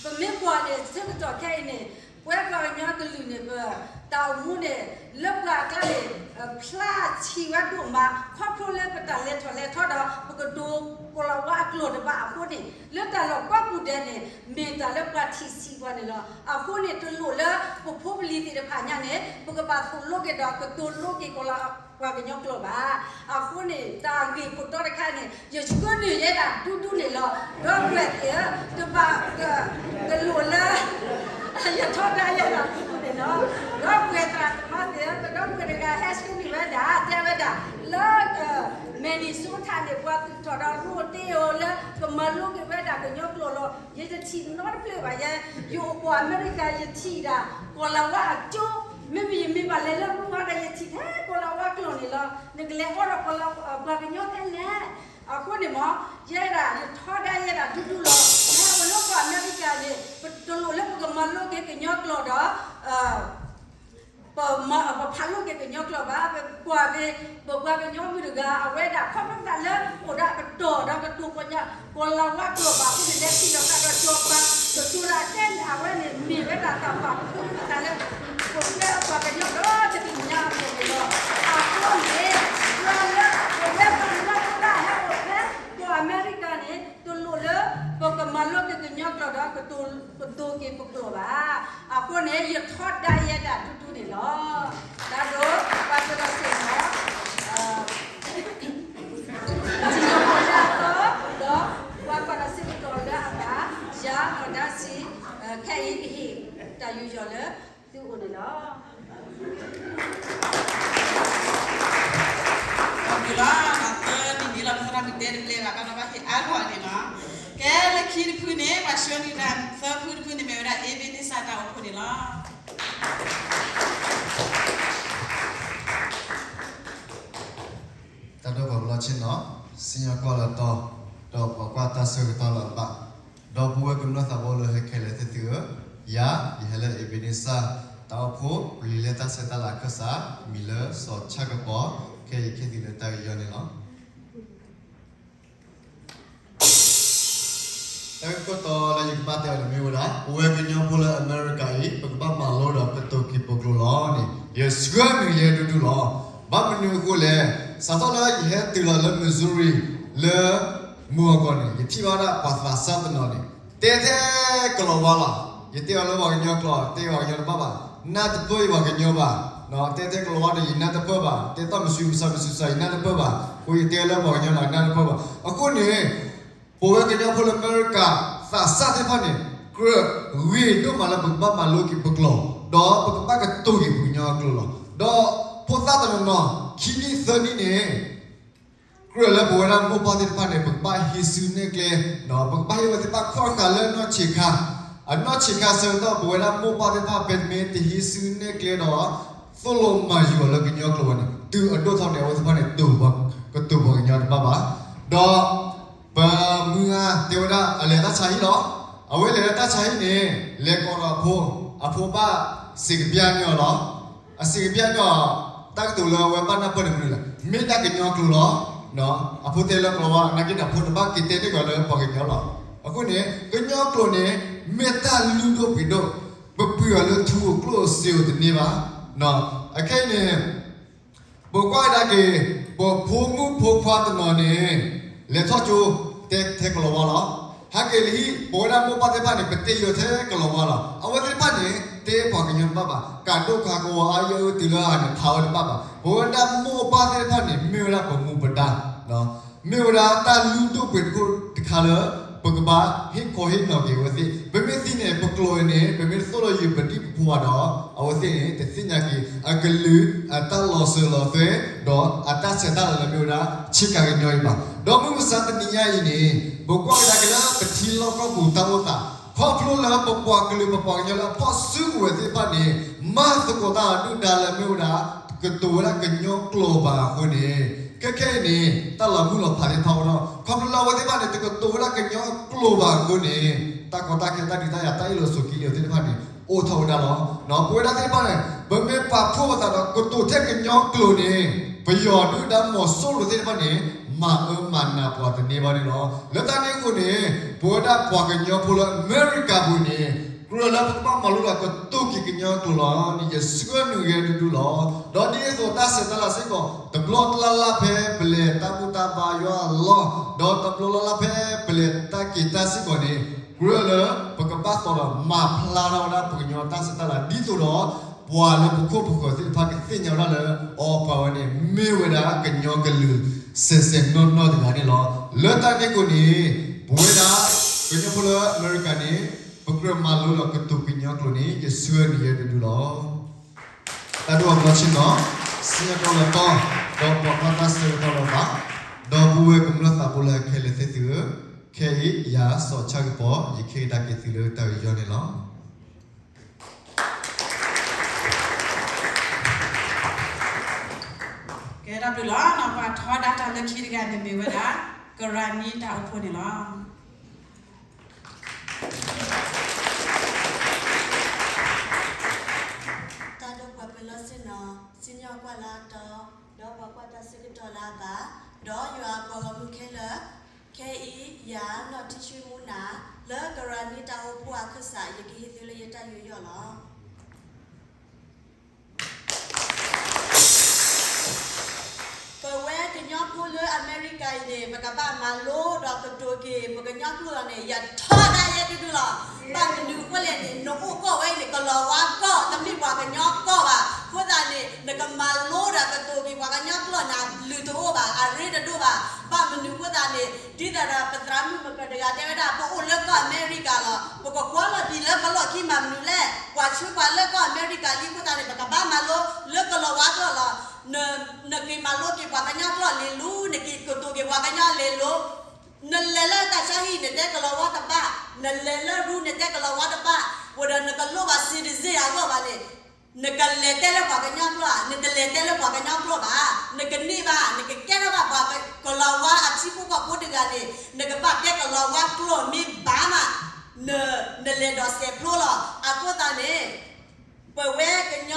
ပမ့ၢ်ကွၢ်န့ၣ် ဆၢကတီၢ်ခဲအံၤန့ၣ် ပဝဲပှၤကညီကလုာ်န့ၣ် ပတၢ်အိၣ်မူန့ၣ် လၢပှၤအကျါန့ၣ် ဖျါဆံးဝဲဒိၣ်မး ခီဖျိလၢပတၢ်လဲၤထီၣ်လဲၤထီဒီး ပကတိၤကီၤလၤဝါအကျိာ်တဘၣ်အဃိန့ၣ် လၢတၢ်လီၢ်ကိးပူၤဒဲးန့ၣ် မ့ၢ်တၢ်လၢပှၤထံၣ်ဆံးပှၤန့ၣ်လီၤ. အဃိန့ၣ် တလိၣ်လၢပဖိပလံၤသ့ၣ်တဖၣ်ညါန့ၣ် ပကဘၣ်သိၣ်လိက့ၤဒီးကတိၤလိက့ၤကီၤလၤ ပှၤကညီကျိာ်ဘၣ်. အဃိန့ၣ် တၢ်ဂ့ၢ်ခိၣ်တီတခါန့ၣ် ယဆှၢနုာ်ယဲဒၣ်ဒူဒူန့ၣ်လီၤ. ဒီပုၢ်ဝဲၢ်သ့ၣ်ဧၢ တဘၣ်ကလိၣ်လၢ ယထီဒါယဲဒၣ်ဒူဒူန့ၣ်လီၤ. ဒီပုၢ်ဝဲၢ်သရၣ်သမါသ့ၣ်ဧၢ ပဒီပုၢ်ဝဲၢ်တဂၤဟဲဆှၢနုာ်ဝဲဒၣ် တဲဝဲဒၣ် လၢ Minnesota န့ၣ် ပှၤသူၣ်ထီၣ်ဒီးရူအိၣ်တ့အိၣ်လၢ ကမၤလိက့ၤဝဲဒၣ်ကညီကျိာ်လီၤ. ယတထံၣ်နီတဖျၢၣ်ဘၣ်ယဲ, ယအိၣ်ကီၢ်အမဲရကၤ ယထံၣ်ဒၣ် ကီၤလၤဝါအကၠိ, မ့မ့ၢ်ယမ့ၢ်ဘၣ်လဲၤလၢရူဟါဒီး ယထံၣ်ထဲကီၤလၤဝါကျိာ်န့ၣ်လီၤ. နကလဲၤအီဒီး ပှၤကညီဖဲလဲၣ်. အဃိန့ၣ်မ့ၢ် ယဲဒၣ် ယထီဒါယဲဒၣ်ဒူဒူလီၤ. ပဟဲအိၣ်လၢကီၢ်အမဲရကၤန့ၣ် ပတလိၣ်လၢပကမၤလိက့ၤကညီကျိာ်ဒီး ပမၤ ပဖးလိက့ၤကညီကျိာ်ဘၣ်, ပကွၢ်က့ၤ ပပှၤကညီမုၣ်တဂၤ အဝဲဒၣ်ခီဖျိသးလၢ အိၣ်ဒီးအပတီၢ်ဒီးကတိၤပှၤကညီ ကီၤလၤဝါကျိာ်ဘၣ်အဃိန့ၣ် လဲၤထံၣ်လိာ်သးဒီးစီၤပၤ ကတိၤဒၣ်တဲန့ၣ် အဝဲန့ၣ်မ့ၢ်ဝဲဒၣ်တၢ်ပာ်ဖှိၣ်သးလၢ ပဝဲပှၤကညီဒီတနံၣ်ညါအဂီၢ်န့ၣ်လီၤ. အဃိန့ၣ် ပှၤလၢပဝဲပှၤကညီဖိလၢ ဒီးကတိၤက့ၤပကျိာ်ဘၣ်. အဃိန့ၣ် ယထီဒါယဲဒၣ်ဒူဒူန့ၣ်လီၤ. တၢ်ဒိၣ်ပှၤကဒီးစ့ၢ်ကီး ထံဖိကီၢ်ဖိ ဒီးပှၤကွၢ်တၢ်စ့ၢ်ကီးလၢအဂၤ ယၤနီၢ်ဒါစံ ခဲအံၤကဟ့ၣ်တၢ်ယူးယီၣ်လၢသုအိၣ်န့ၣ်လီၤ. လီၤ သၢနံၣ်န့ၣ်လီၤ ပသရၣ်မုၣ်တဲတဘျဲးဘၣ် ဘၣ်ဒီးဘၣ်ဟ့ၣ်အါထီၣ်န့ၣ်လီၤ. ကဲ လၢခံတဖုန့ၣ် ပှၤဆှၢန့ၢ်တၢ်သၢဖုတဖုန့ၣ် မ့ၢ်ဝဲဒၣ် အ့ဘ့နံစၢ်တၢ်အိၣ်ဖှိၣ်န့ၣ်လီၤ. တၢ်ဒိၣ်ပှၤကလီဆ့ၣ်နီၤ, စံၣ်ညီၣ်ကွီၢ်လၢတီ, ဒီးပှၤကွၢ်တၢ်ဆၢကတီၢ်လၢအဘၣ်, ဒီပုၢ်ဝဲၢ်ကမျၢၢ်သးဘိလၢဟဲခဲလၢာ်သ့ၣ်သုဧၢ, ယၤ ယဟဲလၢအ့ဘ့နံစၢ် တၢ်အိၣ်ဖှိၣ် ပျံၤလၢတၢ်ဆဲးတၢ်လၤအခၢၣ်စး မံၤလၢစီၤဆၣ်ကပီၤ ခဲအံၤကဟ့ၣ်သုလၢတၢ်ယူးယီၣ်န့ၣ်လီၤ. တၢ်ဂ့ၢ်ခိၣ်တီလၢယကဘၣ်တဲအီၤန့ၣ်မ့ၢ်ဝဲဒၣ် ပဝဲကညီဖိလၢအမဲရကၤအံၤ ပကဘၣ်မၤလိဒီးကတိၤက့ၤပကျိာ်လီၤန့ၣ် ယဆှၢနုာ်ယဲဒူဒူလီၤ. ဘၣ်မနုၤအဃိလဲၣ်, စးထီၣ်လၢယဟဲတုၤလီၤလၢ Missouri လၢ မုၢ်အဂီၢ်န့ၣ် ယထံၣ်ဘၣ်ဒၣ်ပှၤသးစၢ်တနီၤန့ၣ် တဲထဲကလီၤဝါလီၤ. ယတဲအီၤလၢပှၤကညီကျိာ် တဲပှၤကညီတဘၣ်ဘၣ်, နၢ်တပၢၢ်ယပှၤကညီဘၣ်, တဲထဲကလီၤဝါဒီးယနၢ်တပၢၢ်ဘၣ်, တဲတၢ်မစူးမစၢ်မစူးစၢ်ယနၢ်တပၢၢ်ဘၣ်, အဃိယတဲလၢပှၤကညီလီၤ ယနၢ်တပၢၢ်ဘၣ်. အဃိန့ၣ် ပဝဲကညီဖိလၢအမဲရကၤ သးစၢ်သ့ၣ်တဖၣ်န့ၣ် ကြၢးဂ့ၤဒိၣ်မးလၢပကဘၣ်မၤလိက့ၤပကျိာ် ဒီးပကဘၣ်ကတိၤက့ၤပှၤကညီအကျိာ်လီၤ. ဒီးဖိသၣ်တနီၤနီၤ ခံနံၣ်သၢနံၣ်န့ၣ် ကြၢးလၢပဝဲဒၣ်မိၢ်ပၢ်သ့ၣ်တဖၣ်န့ၣ် ပကဘၣ်ဟံးစုနဲၣ်ကျဲ, ပကဘၣ်ဟ့ၣ်ဝဲသ့ၣ်တဖၣ်ခီၣ်ဃာ်လၢအနီၢ်ဆံးခါ, အနီၢ်ဆံးခါဆၢကတီၢ် ပဝဲဒၣ်မိၢ်ပၢ်သ့ၣ်တဖၣ် ပမ့ၢ်တဟံးစုနဲၣ်ကျဲဒီး သိၣ်လိမၤယူၤအီၤလၢကညီကျိာ်ဘၣ်န့ၣ် တုၤအဒိၣ်ထီၣ်န့ၣ် အဝဲသ့ၣ်တဖၣ်န့ၣ် ကတိၤပှၤကညီတဘၣ်ဘၣ်. ဒီး ပမုၢ်ဂၤတဲဝဲဒၣ်အလဲၤတၢ်ဆါဟံၣ်လီၤ. အဝဲလဲၤလၢတၢ်ဆါဟံၣ်န့ၣ် လဲၤကိးဒီးအဖိ, အဖိဘၣ်စံးကပျၢ်န့ၢ်အီၤလီၤ. အစံးကပျၢ်န့ၢ်အီၤ တၢ်ကတိၤလၢအဝဲဘၣ်နၢ်ပၢၢ်န့ၣ်မနုၤလဲၣ်, မ့ၢ်တၢ်ကညီကျိာ်လီၤ. အဖိတဲလၢကျိာ်ဝါ နာ်က့န့ၣ် အဖိတဘၣ်က့ၤတဲန့ၢ်ကီးလၢပှၤကညီလီၤ. အဃိန့ၣ် ကညီကျိာ်န့ၣ် မ့ၢ်တၢ်လုၢ်ဒိၣ်ပှ့ၤဒိၣ်, ပပှ့ၤအီၤလၢထူဧိၤကျိၣ်ဧိၤစ့ဧိၤတန့ၢ်ဘၣ်. အခဲအံၤန့ၣ် ပကွၢ်ကဒါက့ၤ ပဖိမုၣ်ဖိခွါတနီၤန့ၣ် လဲၤထီၣ်ကၠိ တဲထဲကလီၤဝါလီၤ. ဟဲက့ၤလၢဟံၣ် ပဝဲဒၣ်မိၢ်ပၢ်သ့ၣ်တဖၣ်န့ၣ် ပတဲယိၤထဲကလီၤဝါလီၤ. အဝဲသ့ၣ်တဖၣ်န့ၣ် တဲပှၤကညီတဘၣ်ဘၣ်, ကးဒိၣ်ကးကဝီၤအါယအၢတုၤလၢအဂၤန့ၣ် ဖးဝဲတဘၣ်ဘၣ်. ပဝဲဒၣ်မိၢ်ပၢ်သ့ၣ်တဖၣ်န့ၣ် မ့ၢ်ဝဲဒၣ်ပမူပဒါ မ့ၢ်ဝဲဒၣ်တၢ်လုၢ်ဒိၣ်ပှ့ၤဒိၣ်တခါလၢ ပကဘၣ်ဟ့ၣ်ခီဟ့ၣ်နီၤက့ၤအဝဲသ့ၣ်. ပမ့ၢ်သံန့ၣ် ပကျိာ်အံၤန့ၣ် ပမ့ၢ်တသိၣ်လိယုာ်ပဒံၣ်ပဖိဘၣ်ဒီး အဝဲသ့ၣ်န့ၣ် တသ့ၣ်ညါက့ၤ အကလုာ် အတၢ်လီၤစၢၤလီၤသွဲၣ် ဒီးအတၢ်ဆဲးတၢ်လၤလၢမ့ၢ်ဝဲဒၣ် ဆ့ကၤကညီအံၤဘၣ်. ဒီးမုၢ်မဆါတနံၤညါအံၤန့ၣ် ပကွၢ်ကဒါက့ၤလၢပထံလီၢ်ကီၢ်ပူၤတၢ်အိၣ်သး ခီဖျိလၢပပှၤကလုာ်ပပှၤကညီလၢအဖီၣ်စုကဝဲၤသ့ၣ်တဖၣ်န့ၣ် မၤသကိးတၢ်ဒုၣ်ဒါလၢမ့ၢ်ဝဲဒၣ် ကတိၤဝဲဒၣ်ကညီကျိာ်ဘၣ်အဃိန့ၣ် ခဲခဲအံၤန့ၣ် တၢ်လီၤမုၢ်လီၤဖးသ့ၣ်တဖၣ်အိၣ်ထီၣ် ခီဖျိလၢအဝဲသ့ၣ်တဖၣ်န့ၣ် တကတိၤဝဲဒၣ်ကညီကျိာ်ဘၣ်အဃိန့ၣ် တၢ်ကီတၢ်ခဲတၢ်ဒုးတၢ်ယၤတၢ်အ့ၣ်လိာ်ဆိးက့လိာ်သ့ၣ်တဖၣ်န့ၣ် အိၣ်ထီၣ်ဝဲဒၣ်လီၤ. ပဝဲဒၣ်သ့ၣ်တဖၣ်န့ၣ် ပမ့ၢ်ပာ်ဖှိၣ်ပသးဒီးကတိၤထဲကညီကျိာ်န့ၣ် ပယီၤဒုၣ်ဒါမီၤစိရိၤသ့ၣ်တဖၣ်န့ၣ် မၤအၢမၤနးပှၤတန့ၢ်ဘၣ်န့ၣ်လီၤ. လၢတၢ်န့ၣ်အဃိန့ၣ် ပဝဲဒၣ်ပှၤကညီဖိလၢအမဲရကၤပူၤန့ၣ် ကြၢးလၢပကဘၣ်မၤလိဒီးကတိၤက့ၤကညီကျိာ်လီၤန့ၣ် ယဆှၢနုာ်ဂဲၤဒူဒူလီၤ. ဒီးဒ်န့ၣ်အသိးတၢ်ဆဲးတၢ်လၤစ့ၢ်ကီး တဘျီလၢ်လၢ်ဖဲပလဲၤတၢ်ဘူၣ်တၢ်ဘါယွၤအလီၢ် ဒီးတဘျီလၢ်လၢ်ဖဲပလဲၤတၢ်က့ၤတၢ်စ့ၢ်ကီးန့ၣ် ကြၢးလၢပကဘၣ်သိးဒီးမၤဖျါထီၣ်ဝဲဒၣ်ပကညီတၢ်ဆဲးတၢ်လၤ ဒ်သိးဒီး ပှၤလၢပခိၣ်ပဃၢၤသ့ၣ်တဖၣ်ကသ့ၣ်ညါဝဲဒၣ်လၢ အီပှၤဝဲန့ၣ် မ့ၢ်ဝဲဒၣ်ကညီကလုာ်စဲးစဲးနီၢ်နီၢ်တဂၤန့ၣ်လီၤ. လၢတၢ်န့ၣ်အဃိန့ၣ် ပဝဲဒၣ် ကညီဖိလၢအမဲရကၤန့ၣ် ပကြၢးမၤလိဒီးကတိၤကညီကျိာ်န့ၣ် ယဆှၢနုာ်ယဲဒူဒူလီၤ. တၢ်ဒိၣ်အဘျီဆ့ၣ်နီၤ, စံၣ်ညီၣ်ကွီၢ်လၢတီ, ဒီးပှၤကွၢ်တၢ်ဆၢကတီၢ်လၢဘၣ်, ဒီပုၢ်ဝဲၢ်ကမျၢၢ်သးဘိလၢခဲလၢာ်သ့ၣ်သုဧၢ, ခဲအံၤ ယၤစီၤဆၣ်ကပီၤ ယကဟ့ၣ်ကဒါက့ၤသုလၢတၢ်ယူးယီၣ်န့ၣ်လီၤ. ကဲ တၢ်ဘျုးလီၤ. ပှၤထီဒါတၢ်လၢခံတဂၤန့ၣ်မ့ၢ်ဝဲဒၣ် ကရၤနံတၢ်အိၣ်ဖှိၣ်န့ၣ်လီၤ. တၢ်ဒိၣ်ပှၤပၢၤလီၢ်ဆ့ၣ်နီၤ, စံၣ်ညီၣ်ကွီၢ်လၢအတီ, ဒီးပှၤကွၢ်တၢ်ဆၢကတီၢ်လၢအဘၣ်, ဒီးယွၤအပှၤဂီၢ်မုၢ်ခဲလၢာ်, ခဲအံၤ ယၤ နီၢ်ထံဆှံမူနၤ လၢကရၤနံတၢ်အိၣ်ဖှိၣ်အခၢၣ်စး ယကဟ့ၣ်သုလၢယတၢ်ယူးယီၣ်လီၤ. ပဝဲကညီဖိလၢအမဲရ အမဲရကၤအံၤန့ၣ် ပကဘၣ်မၤလိဒီးကတိၤက့ၤ ပကညီကျိာ်လီၤန့ၣ် ယထီဒါယဲဒူဒူလီၤ. ဘၣ်မနုၤအဃိလဲၣ်န့ၣ် နအိၣ်ကီၢ်ဝဲအံၤန့ၣ် ကလီၤဝါကီၢ် တမ့ၢ်ပှၤကညီကီၢ်ဘၣ်. အဃိသတးန့ၣ် နကမၤလိဒီးကတိၤက့ၤပှၤကညီကျိာ်န့ၣ် အဘျုးတအိၣ်ဘၣ်, အရ့တဒိၣ်ဘၣ်. ဘၣ်မနုၤအဃိသတးန့ၣ် ဒ်သိးဒီးပသရၣ်မုၣ်မကတဂၤတဲဝဲဒၣ် ပအိၣ်လၢကီၢ်အမဲရကၤလီၤ. ပကကွၢ်လီၤဒံးလၢပလီၢ်ခံမၤမနုၤလဲၣ်, ပှၤဆှၢပှၤလၢကီၢ်အမဲရကၤလံအဃိသတးန့ၣ် ပကဘၣ်မၤလိလၢကလီၤဝါကျိာ်လီၤ. နက့ၤမၤလိက့ၤပှၤကညီကျိာ်လ့ၤလူ, နက့ၤကတိၤက့ၤပှၤကညီလ့ၤလူ, နလဲၤလၢတၢ်ဆါဟံၣ် နတဲကလီၤဝါတဘၣ်, နလဲၤလၢရူ နတဲကလီၤဝါတဘၣ်, ဝံၤဒီးနကလိၣ်ဘၣ် citizen အဂီၢ်ဘၣ်န့ၣ် နကလဲၤတဲလၢပှၤကညီကျိာ်ဧါ, နတလဲၤတဲလၢပှၤကညီကျိာ်ဘၣ်, နကန့ၢ်ဘၣ်, နကကဲထီၣ်ဘၣ်ပှၤကလီၤဝါအထံဖိကီၢ်ဖိတဂၤန့ၣ် နကဘၣ်တဲကလီၤဝါကျိာ်မ့ၢ်ဘၣ်မး, နလဲၤဒီးစဲးဖျိလီၤ. အဃိသတးန့ၣ် ပဝဲကညီ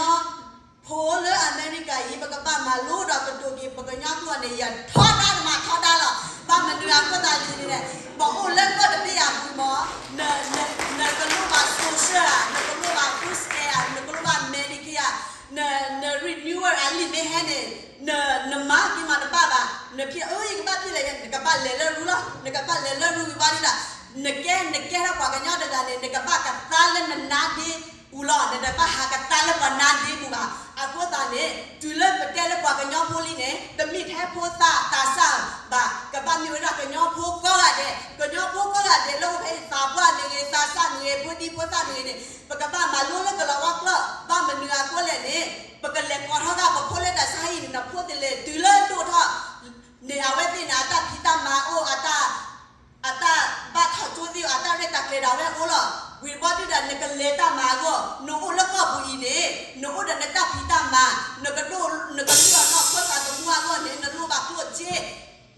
ဖိလၢအမဲရကၤအံၤ ပကဘၣ်မၤလိဒီးကတိၤက့ၤ ပကညီကျိာ်န့ၣ် ယထီဒါတမၤထီဒါလီၤ. ဘၣ်မနုၤအဃိသတးန့ၣ်န့ၣ် ပအိၣ်လၢကီၢ်တဘ့ၣ်အပူၤမး, နကလိၣ်ဘၣ် social ဧါ, နကလိၣ်ဘၣ် food stamp ဧါ, နကလိၣ်ဘၣ် Medicaid ဧါ, န renewal အလံာ်မ့ၢ်ဟဲန့ၣ် နမၤက့ၤမၤတဘၣ်ဘၣ်, နဖံးအၢ ယကဘၣ်ဖံးလဲၣ်, နကဘၣ်လဲၤလၢရူလီၤ, နကဘၣ်လဲၤလၢရူဝံၤဘၣ်ဒၣ်, နကဲ နကဲထီၣ်ပှၤကညီတဂၤန့ၣ် နကဘၣ်ကသါလၢနနါဒ့ပူၤလီၤ, နတဘၣ်ဟးကသါလၢပှၤနါဒ့ပူၤဘၣ်. အဃိသတးန့ၣ် တုၤလၢပတဲလၢပှၤကညီဖိလံန့ၣ် တမ့ၢ်ထဲဖိသၣ်သးစၢ်ဘၣ်, ကဘၣ်မ့ၢ်ဝဲဒၣ်ကညီဖိကိးဂၤဒဲး, ကညီဖိကိးဂၤဒဲးလၢအိၣ်ဖဲအံၤ သးပှၢ်မ့ၢ်ဂ့ၤ, သးစၢ်မ့ၢ်ဂ့ၤ, ဖိဒံဖိသၣ်မ့ၢ်ဂ့ၤန့ၣ် ပကဘၣ်မၤလိလၢကလီၤဝါကျိာ်, ဘၣ်မနုၤအဃိလဲၣ်န့ၣ် ပကလဲၤကိးထီၣ်သးပဖိလၢတၢ်ဆါဟံၣ်န့ၣ် နဖိသ့ၣ်လဲၣ် တုၤလၢဒိၣ်ထီၣ်န့ၣ် အဝဲသ့ၣ်န့ၣ် အတၢ်ဖံးတၢ်မၤအိၣ်, အတၢ်ဘၣ်ထီၣ်ကၠိသ့ၣ် အတၢ်ရဲၣ်တၢ်ကျဲၤဒၣ်ဝဲအိၣ်လီၤ. ဝံၤဘီဒုၣ်ဒါ နကလဲၤတၢ်မၤအဂီၢ်, နအိၣ်လၢကီၢ်ပူၤအံၤန့ၣ် နအိၣ်ဒီးနတၢ်ဖံးတၢ်မၤ, နကဒိၣ်, နကလုၢ်အီၤနီၢ်ခိသးသမူအဂီၢ်န့ၣ် နလိၣ်ဘၣ်ကျိၣ်စ့,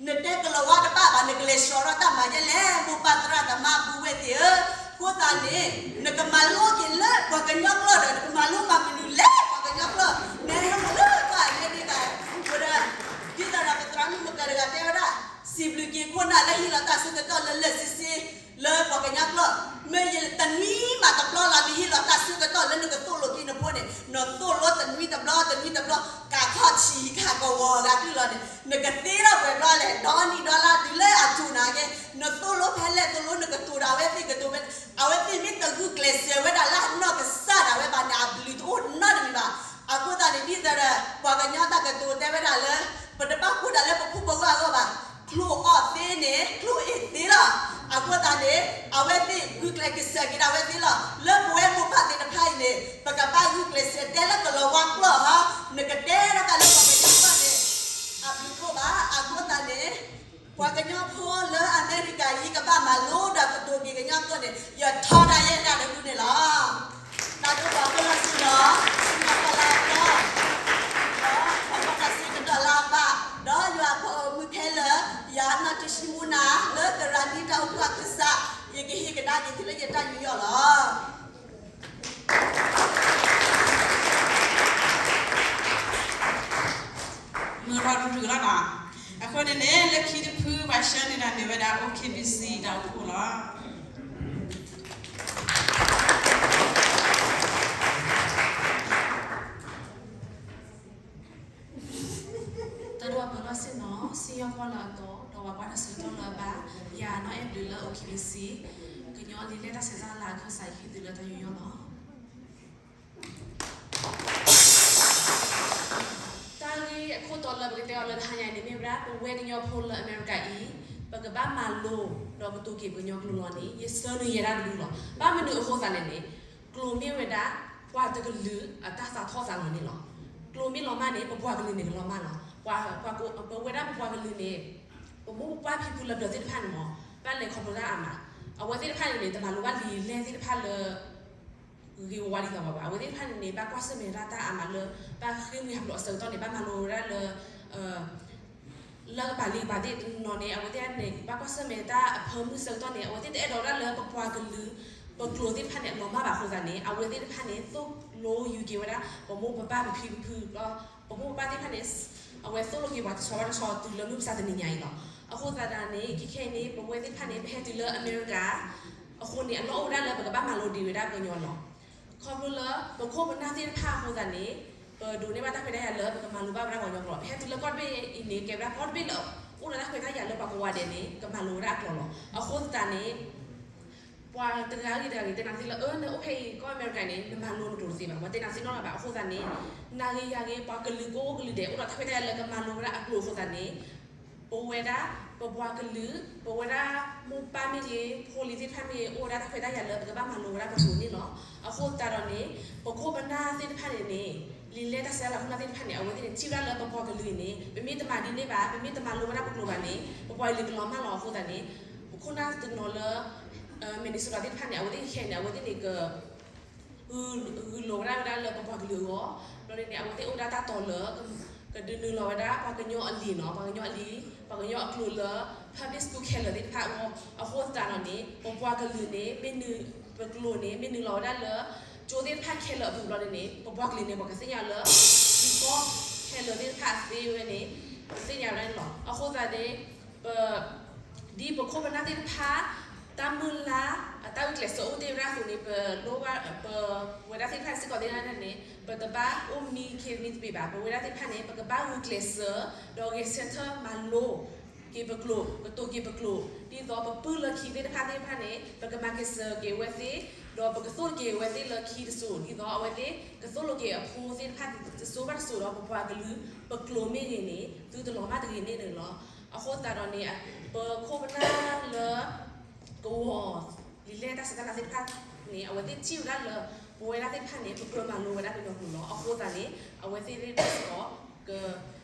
နတဲကလီၤဝါတဘၣ်ဘၣ်, နကလဲၤဆှီထီၣ်တၢ်မၤဒ်လဲၣ်, မိၢ်ပၢ်သရၣ်သမါပုၢ်ဝဲၢ်သ့ၣ်ဧၢ. အဃိသတးန့ၣ် နကမၤလိက့ၤလၢပှၤကညီကျိာ်ဒီး နကမၤလိမၤမနုၤလဲၣ်ပှၤကညီကျိာ်, နဟဲလၢပှၤအမဲရကၤ, ဝံၤဒီး ဒ်သိးဒီးပသရၣ်မုၣ်မကတဂၤတဲဝဲဒၣ် စံးဘျုးက့ၤခိၣ်နၢ်လၢဟ့ၣ်လီၤတၢ်ဆၢကတီၢ်လၢလၢာ်ဆ့ဆ့ လၢပှၤကညီကျိာ်, မ့ၢ်ယတနွံမးတဘျီလီၤ နဟ့ၣ်လီၤတၢ်ဆၢကတီၢ်လၢနကသိၣ်လိက့ၤနဖိန့ၣ် နသိၣ်လိတနွံတဘျီ တနွံတဘျီ, ကးခီၣ်ဆံးခးကဝီၤဂၤတုၤလီၤန့ၣ် နကသ့ထီၣ်ပှဲၤဘျီလဲၣ်, ဒီနံၣ်ဒီလါတုၤလၢအစိၤနာ်က့, နသိၣ်လိဖဲလဲၣ်သိၣ်လိ နကတိၤဒၣ်ဝဲသ့ၣ်ကတိၤဖဲ, အဝဲသ့ၣ်မ့ၢ်တဂုာ်ကျဲးစၢးဝဲဒၣ်လၢအနီၢ်ကစၢ်ဒၣ်ဝဲဘၣ်န့ၣ် အဘျုးတအိၣ်နီတမံၤဘၣ်. အဃိသတးန့ၣ် ဒ်သိးဒီး ပှၤကညီတၢ်ကတိၤတဲဝဲဒၣ်လၢ ပတဘၣ်ကိၢ်တၢ်လၢပဖိပလံၤအဂီၢ်ဘၣ်, ချိၣ်အီၣ်သ့န့ၣ် ချိၣ်အ့ၣ်သ့လီၤ. အဃိသတးန့ၣ် အဝဲသ့ၣ်ဂုာ်ကျဲးစၢးက့ၤဒၣ်ဝဲသ့လီၤ. လၢပဝဲမိၢ်ပၢ်သ့ၣ်တဖၣ်အံၤန့ၣ် ပကဘၣ်ဂုာ်ကျဲးစၢးတဲလၢကလီၤဝါကျိာ်ဟီ, နကတဲဒၣ်တၢ်လၢပှၤကညီကျိာ်န့ၣ် အဘျုးတအိၣ်ဘၣ်. အဃိသတးန့ၣ် ပှၤကညီဖိလၢအမဲရကၤအံၤ ကဘၣ်မၤလိဒီးကတိၤက့ၤကညီကျိာ်န့ၣ် ယထီဒါယဲဒၣ်တဒူန့ၣ်လီၤ. တၢ်ဒိၣ်ပှၤဖိလီၤစ့ၢ်ဒီး စံၣ်ညီၣ်ပှၤလၢအကီ, ဒီးပှၤဘၣ်တၢ်စ့ကဒီးလၢအဘၣ်, ဒီးယွၤအဖိအမုၢ်ခဲလၢာ်, ယၤနီၢ်တဆံမူနၤ လၢသရၣ်နံတၢ်အိၣ်ဖှိၣ်အကစၢ်, ယကဟ့ၣ်ကဒါက့ၤသုလၢယတၢ်ယူးယီၣ်လီၤ. မုၢ်ရီဒူၣ်လီၤနီၤ. အဃိန့ၣ်န့ၣ် လၢခံတဖု ပှၤဆှၢန့ၢ်ဒၣ်န့ၢ်ဝဲဒၣ် အိၣ်ခ့ဘံစံ တၢ်အိၣ်ဖှိၣ်လီၤ. တၢ်ဒိၣ်ပှၤဖိလီၤစ့ၢ်နီၤ, စံၣ်ညီၣ်ကွီၢ်လၢအကီ, ဒီးပှၤကွၢ်တၢ်ဆၢကတီၢ်လၢအဘၣ်, ယၤနီၢ်အဲၣ်ဘျုးလၢအိၣ်ခ့ဘံစံ, ကညီလံာ်လဲၢ်တၢ်ဆဲးတၢ်လၤအခၢၣ်စး ယဟ့ၣ်သုလၢတၢ်ယူးယီၣ်လီၤ. တၢ်ဂ့ၢ်အခိၣ်တီလၢပကတဲအီၤလၢတဟါညါအံၤန့ၣ် မ့ၢ်ဝဲဒၣ် ပဝဲကညီဖိလၢအမဲရကၤအံၤ ပကဘၣ်မၤလိ ဒီးကတိၤက့ၤပကညီကျိာ်လီၤန့ၣ် ယဆၢနုာ်ယဲဒၣ်တဒူလီၤ. ဘၣ်မနုၤအဃိသတးလဲၣ်န့ၣ် ကျိာ်မ့ၢ်ဝဲဒၣ် ပှၤတကလုာ်အတၢ်သးထီၣ်သးလီၤန့ၣ်လီၤ. ကျိာ်မ့ၢ်လီၤမၢ်န့ၣ် ပပှၤကလုာ်န့ၣ်ကလီၤမၢ်လီၤ. ပှၤ, ပှၤကိး, ပဝဲဒၣ်ပပှၤကလုာ်န့ၣ် ပမိၢ်ပပၢ်ဖံဖုလၢပျၢၤသ့ၣ်တဖၣ်န့ၣ်မ့ၢ် ဘၣ်လဲၤခီဖျိတၢ်အါမး, အဝဲသ့ၣ်တဖၣ်န့ၣ်န့ၣ် တမၤလိဘၣ်လံာ်လဲၢ်သ့ၣ်တဖၣ်လၢ ဂ့ၤဝါဒ်သိးပှၤဘၣ်. အဝဲသ့ၣ်တဖၣ်န့ၣ်န့ၣ် ဘၣ်ကွၢ်ဆၢၣ်မဲာ်ဒၣ်တၢ်အါမးလၢ ဘၣ်ဃ့ၢ်မှံဟးဖျိးအဆၢကတီၢ်န့ၣ် ဘၣ်မၤလိဝဲဒၣ်လၢ လၢကပၤလ့ကပၤသ့ၣ်တနီၤန့ၣ် အဝဲသ့ၣ်န့ၣ် ဘၣ်ကွၢ်ဆၢၣ်မဲာ်တၢ်အဖၢမုၢ်ဆၢကတီၢ်န့ၣ် အဝဲသ့ၣ်တအဲၣ်ဒိးဝဲဒၣ်လၢပပှၤကလုာ် ပကျိာ်သ့ၣ်တဖၣ်န့ၣ် အလီၤမၢ်ဘၣ်အဃိသတးန့ၣ် အဝဲသ့ၣ်တဖၣ်န့ၣ် သိၣ်လိယူၤက့ၤဝဲဒၣ် ပမိၢ်ပပၢ်ပဖံပဖု ဒီးပမိၢ်ပပၢ်သ့ၣ်တဖၣ်န့ၣ် အဝဲသိၣ်လိက့ၤပှၤတဆီဘၣ်တဆီတုၤလၢမုၢ်မဆါတနံၤညါအံၤလီၤ. အဃိသတးန့ၣ် ခဲခဲအံၤန့ၣ် ပဝဲသ့ၣ်တဖၣ်န့ၣ် ပဟဲတုၤလၢအမဲရကၤ အဃိန့ၣ် အလီၢ်အိၣ်ဝဲဒၣ်လၢပကဘၣ်မၤလိဒံးဝဲဒၣ်ပှၤကညီလီၤ. ခီဖျိလၢပခိၣ်ပနၢ်သ့ၣ်တဖၣ်အဃိသတးန့ၣ် ပဒိးန့ၢ်ဘၣ်တၢ်ခွဲးတၢ်ယာ်လၢပကမၤလိဘၣ်ဝဲဒၣ်ပှၤကညီကျိာ်လီၤ. ပဟဲတုၤလၢကီၢ်တဘ့ၣ်အံၤန့ၣ် ကဲဝဲဒၣ်ကီၢ်တဘ့ၣ်လၢအိၣ် အိၣ်ဒီးတၢ်ခွဲးတၢ်ယာ်လၢပှၤကိးဂၤဒဲးန့ၣ် ကမၤလိဝဲဒၣ်အကျိာ်လီၤ. အဃိသတးန့ၣ် ပှၤတဂၤဂ့ၤတဂၤဂ့ၤ တဲနၤသ့လၢ အၢ နအိၣ်ဖဲအံၤ ကီၢ်အမဲရကၤန့ၣ် နမၤလိနကျိာ်တသ့ဘၣ်, ပှၤတဲနၤသ့နီတဂၤဘၣ်. အဃိသတးန့ၣ် နၤဂ့ၤယၤဂ့ၤ ပှၤကလုာ်ကိးကလုာ်ဒဲး အိၣ်ဒီးတၢ်ခွဲးတၢ်ယာ်လၢကမၤလိဝဲဒၣ်အကျိာ်အဃိသတးန့ၣ် ပဝဲဒၣ် ပပှၤကလုာ် ပဝဲဒၣ်မိၢ်ပၢ်မ့ၢ်ဂ့ၤ ဖိလံၤသ့ၣ်တဖၣ်မ့ၢ်ဂ့ၤ အိၣ်ဝဲဒၣ်တၢ်ခွဲးတၢ်ယာ်လၢပကဘၣ်မၤလိဝဲဒၣ်ပကျိာ်န့ၣ်လီၤ. အဃိသတးဒီးန့ၣ် ပခိၣ်ပနၢ်သ့ၣ်တဖၣ်န့ၣ်န့ၣ် လံာ်လဲၢ်တၢ်ဆဲးတၢ်လၤ ခိၣ်နၢ်သ့ၣ်တဖၣ်န့ၣ် အဝဲသ့ၣ်န့ၣ် ထံၣ်ဝဲဒၣ်လၢပပှၤကလုာ်အံၤန့ၣ် ပမ့ၢ်တမၤဒ်န့ၣ်ဘၣ် ပမ့ၢ်တမၤလိဝဲဒၣ်ပကျိာ်ဘၣ်န့ၣ် ပပှၤကလုာ်လံၤကလီၤမၢ်လီၤ. အဃိသတးန့ၣ် ပခိၣ်နၢ်တနီၤလၢ Minnesota သ့ၣ်တဖၣ်န့ၣ် အဝဲသ့ၣ်ခဲအံၤန့ၣ် အဝဲသ့ၣ်န့ၣ်က ဂုာ်လိာ်ဝဲဒၣ်လၢပပှၤကလုာ်အဂီၢ်, ဘျီန့ၣ်န့ၣ် အဝဲသ့ၣ်အိၣ်ဝဲဒၣ်တၢ်တီလၢ ကဒုးနုာ်လီၤဝဲဒၣ် ပှၤကညီအလံာ်နီၤ, ပှၤကညီအလံာ်, ပှၤကညီအကျိာ်လၢ public school ခဲလၢာ်သ့ၣ်တဖၣ်အဂီၢ်. အဃိသတးဒီးန့ၣ် ပပှၤကလုာ်န့ၣ် မ့ၢ်နုာ် ပကျိာ်န့ၣ် မ့ၢ်နုာ်လီၤဝဲဒၣ်လၢ ကၠိသ့ၣ်တဖၣ်ခဲလၢာ်အပူၤဘျီန့ၣ်န့ၣ် ပပှၤကလုာ်န့ၣ် ပှၤကသ့ၣ်ညါလၢ ထံကီၢ်ခဲလၢာ်သ့ၣ်တဖၣ်အသ့ဝဲန့ၣ် ပသ့ၣ်ညါဝဲဒၣ်န့ၣ်လီၤ. အဃိသတးန့ၣ် ပ ဒ်ပခိၣ်ပနၢ်သ့ၣ်တဖၣ် တၢ်မုၢ်လၢ် အတၢ်ဂုာ်ကျဲးစၢးအိၣ်တ့ၢ်ဝဲဒၣ်အသိးန့ၣ် ပလိၣ်ဘၣ် ပဝဲဒၣ်သ့ၣ်တဖၣ်စ့ၢ်ကီးသ့ၣ်တဖၣ်န့ၣ် ပတဘၣ်အိၣ်မံခ့မံတဘ့ၣ်ဘၣ်. ပဝဲဒၣ်သ့ၣ်တဖၣ်န့ၣ် ပကဘၣ်ဂုာ်ကျဲးစၢး ဒီးဂဲၤဆၢထၢၣ်မၤလိက့ၤပကျိာ် ကတိၤက့ၤပကျိာ် ဒ်သိးပပုၢ်လၢခံသ့ၣ်တဖၣ်သ့ၣ်တဖၣ်န့ၣ် ပကမၤက့ၤစၢၤက့ၤအဝဲသ့ၣ် ဒီးပကသိၣ်က့ၤအဝဲသ့ၣ်လၢခံတစိၤ ဒ်သိးအဝဲသ့ၣ်ကသိၣ်လိာ်က့ၤအဖိသ့ၣ်တဖၣ်တစိၤဘၣ်တစိၤဒီး ပပှၤကလုာ် ပကျိာ်မ့ၢ်ဂ့ၤန့ၣ် သုတလီၤမၢ်တဂ့ၤန့ၣ်န့ၣ်လီၤ. အဃိသတးဒီးန့ၣ် ပခိၣ်ပနၢ်လၢ ကဝီၤ လံာ်လဲၢ်တၢ်ဆဲးတၢ်လၤသ့ၣ်တဖၣ်န့ၣ် အဝဲသ့ၣ်ထံၣ်ဝဲဒၣ်လၢ ပဝဲဒၣ်သ့ၣ်တဖၣ်န့ၣ် ပကြၢးမၤလိဝဲဒၣ်ကညီကျိာ်လီၤ. အဃိသတးန့ၣ် အဝဲသ့ၣ်သ့ၣ်တဖၣ်စ့ၢ်ကီး က ဂုာ်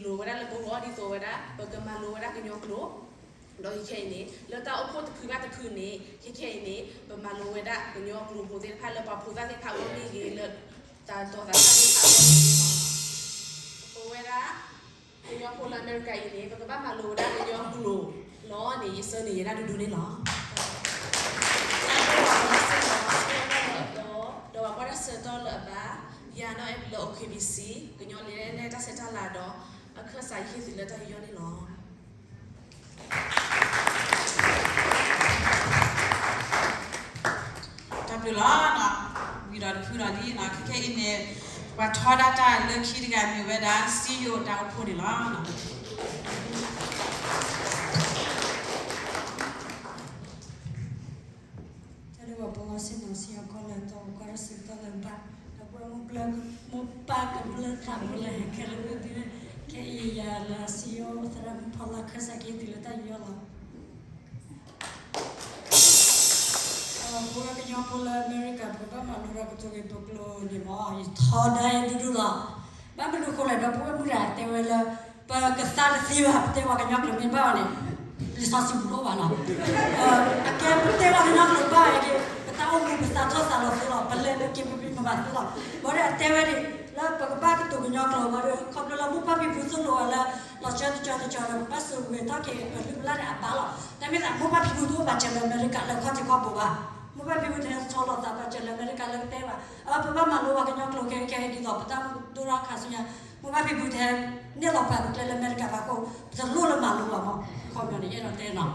လိာ်ဝဲဒၣ်လၢပဂီၢ်ဒ်သိးဝဲဒၣ် ပကမၤလိဝဲဒၣ်ကညီကျိာ် ဒီးခဲခဲအံၤန့ၣ် လၢတၢ်အိၣ်ဖှိၣ်တဖုဘၣ်တဖုန့ၣ် ခဲခဲအံၤန့ၣ် ပမၤလိဝဲဒၣ်ကညီကျိာ်ဖိသ့ၣ်တဖၣ်လၢပှၤဖိသၣ်သ့ၣ်တဖၣ်အဂီၢ်မ့ၢ်ဂ့ၤ လၢတၢ်တီသးစၢ်သ့ၣ်တဖၣ်အဂီၢ်မ့ၢ်ဂ့ၤလီၤ. ပဝဲဒၣ် ကညီဖိလၢအမဲရကၤအံၤန့ၣ် ပကဘၣ်မၤလိဝဲဒၣ်ကညီကျိာ်လီၤန့ၣ် ယဆၢန့ၢ်ယဲဒၣ်ဒူဒူန့ၣ်လီၤ. ဒီးပှၤကွၢ်တၢ်ဆၢကတီၢ်လၢအဘၣ် ယၤနီၢ်အဲၣ်လၢ အိၣ်ခ့ဘံစံ ကညီလံာ်လဲၢ်တၢ်ဆဲးတၢ်လၤဒီး အခၢၣ်စးယဟ့ၣ်သုလၢတၢ်ယူးယီၣ်န့ၣ်လီၤ. တၢ်ဘျုးလီၤ. ဝံၤဒီးတဖုဒီးလံနီၤ ခဲခဲအံၤန့ၣ် ပှၤထီဒါတၢ်လၢခံတဂၤမ့ၢ်ဝဲဒၣ် စံယိၤတၢ်အိၣ်ဖှိၣ်န့ၣ်လီၤ. တၢ်ဒုးပှၤဖိဂီၢ်ဆ့ၣ်နီၤ စံယိၤကီၢ်လၢတီ ပကွၢ်တၢ်ဆၢကတီၢ်လၢဘၣ် ဒီးပဝဲမိၢ်ပၢ်ကဘျၢသးဖိလၢဟဲခဲလၢာ်ဝဲသ့ၣ် ခဲအံၤယၤလၢစံယိၤသရၣ်မုၣ်ဖီလာ် ခၢၣ်စးကဟ့ၣ်သုလၢတၢ်ယူးယီၣ်လီၤ. ပဝဲကညီဖိလၢအမဲရကၤ ပကဘၣ်မၤလိဒီးကတိၤက့ၤပကျိာ်န့ၣ်မ့ၢ် ယထီဒါယဲဒူဒူလီၤ. ဘၣ်မနုၤအဃိလဲၣ်ဒီး ပဝဲမုၢ်တဂၤတဲဝဲလၢ ပကသါတသ့ဘၣ် ပတဲပှၤကညီကျိာ်မ့ၢ်ဘၣ်ဘၣ်န့ၣ် လံာ်စီဆှံပူၤတအိၣ်ဘၣ်လီၤ. အကဲပတဲပှၤကညီကျိာ်ဘၣ်ဝဲက့ၤ ပတၢ်အိၣ်မူပသးထီၣ်သးလီၤသ့လီၤ ပလဲၤလၢက့ၤပပံၤပမၤသ့လီၤ. ဘၣ်ဒီးအတဲဝဲဒၣ် လၢပကဘၣ်ကတိၤကညီကျိာ်ဘၣ်ဒီး ခီဖျိလၢမိၢ်ပၢ်ဖံဖုသိၣ်လိဝဲလၢ လီၤစၢတကၠီတကၠီဒီး ပဘၣ်ဆိၣ်ဂ့ၤထီၣ်က့ၤပလုၢ်ပလၢ်န့ၣ်အဘၣ်လီၤ. တၢ်မ့ၢ်သးမိၢ်ပၢ်ဖံဖုတအိၣ်ဘၣ်စၢၤလၢအမဲရကၤ လၢခီၣ်ထံးခီၣ်ဘိဘၣ်. မိၢ်ပၢ်ဖံဖုတဟဲဆီလီၤသးဘၣ်စၢၤလၢအမဲရကၤလၢကတဲဘၣ်. အဝဲပဘၣ်မၤလိပှၤကညီကျိာ်ခဲအံၤဒ်သိး ပတၢ်ဒိၣ်ထီၣ်ခါဆူညါ မိၢ်ပၢ်ဖံဖုတဟဲန့ၢ်လီၤပှၤပကျဲလၢအမဲရကၤဘၣ်အဃိ ပတလိၣ်လၢမၤလိဘၣ်မး ခီပညီန့ၣ် ယအဲၣ်ဒိးတဲနီၤ.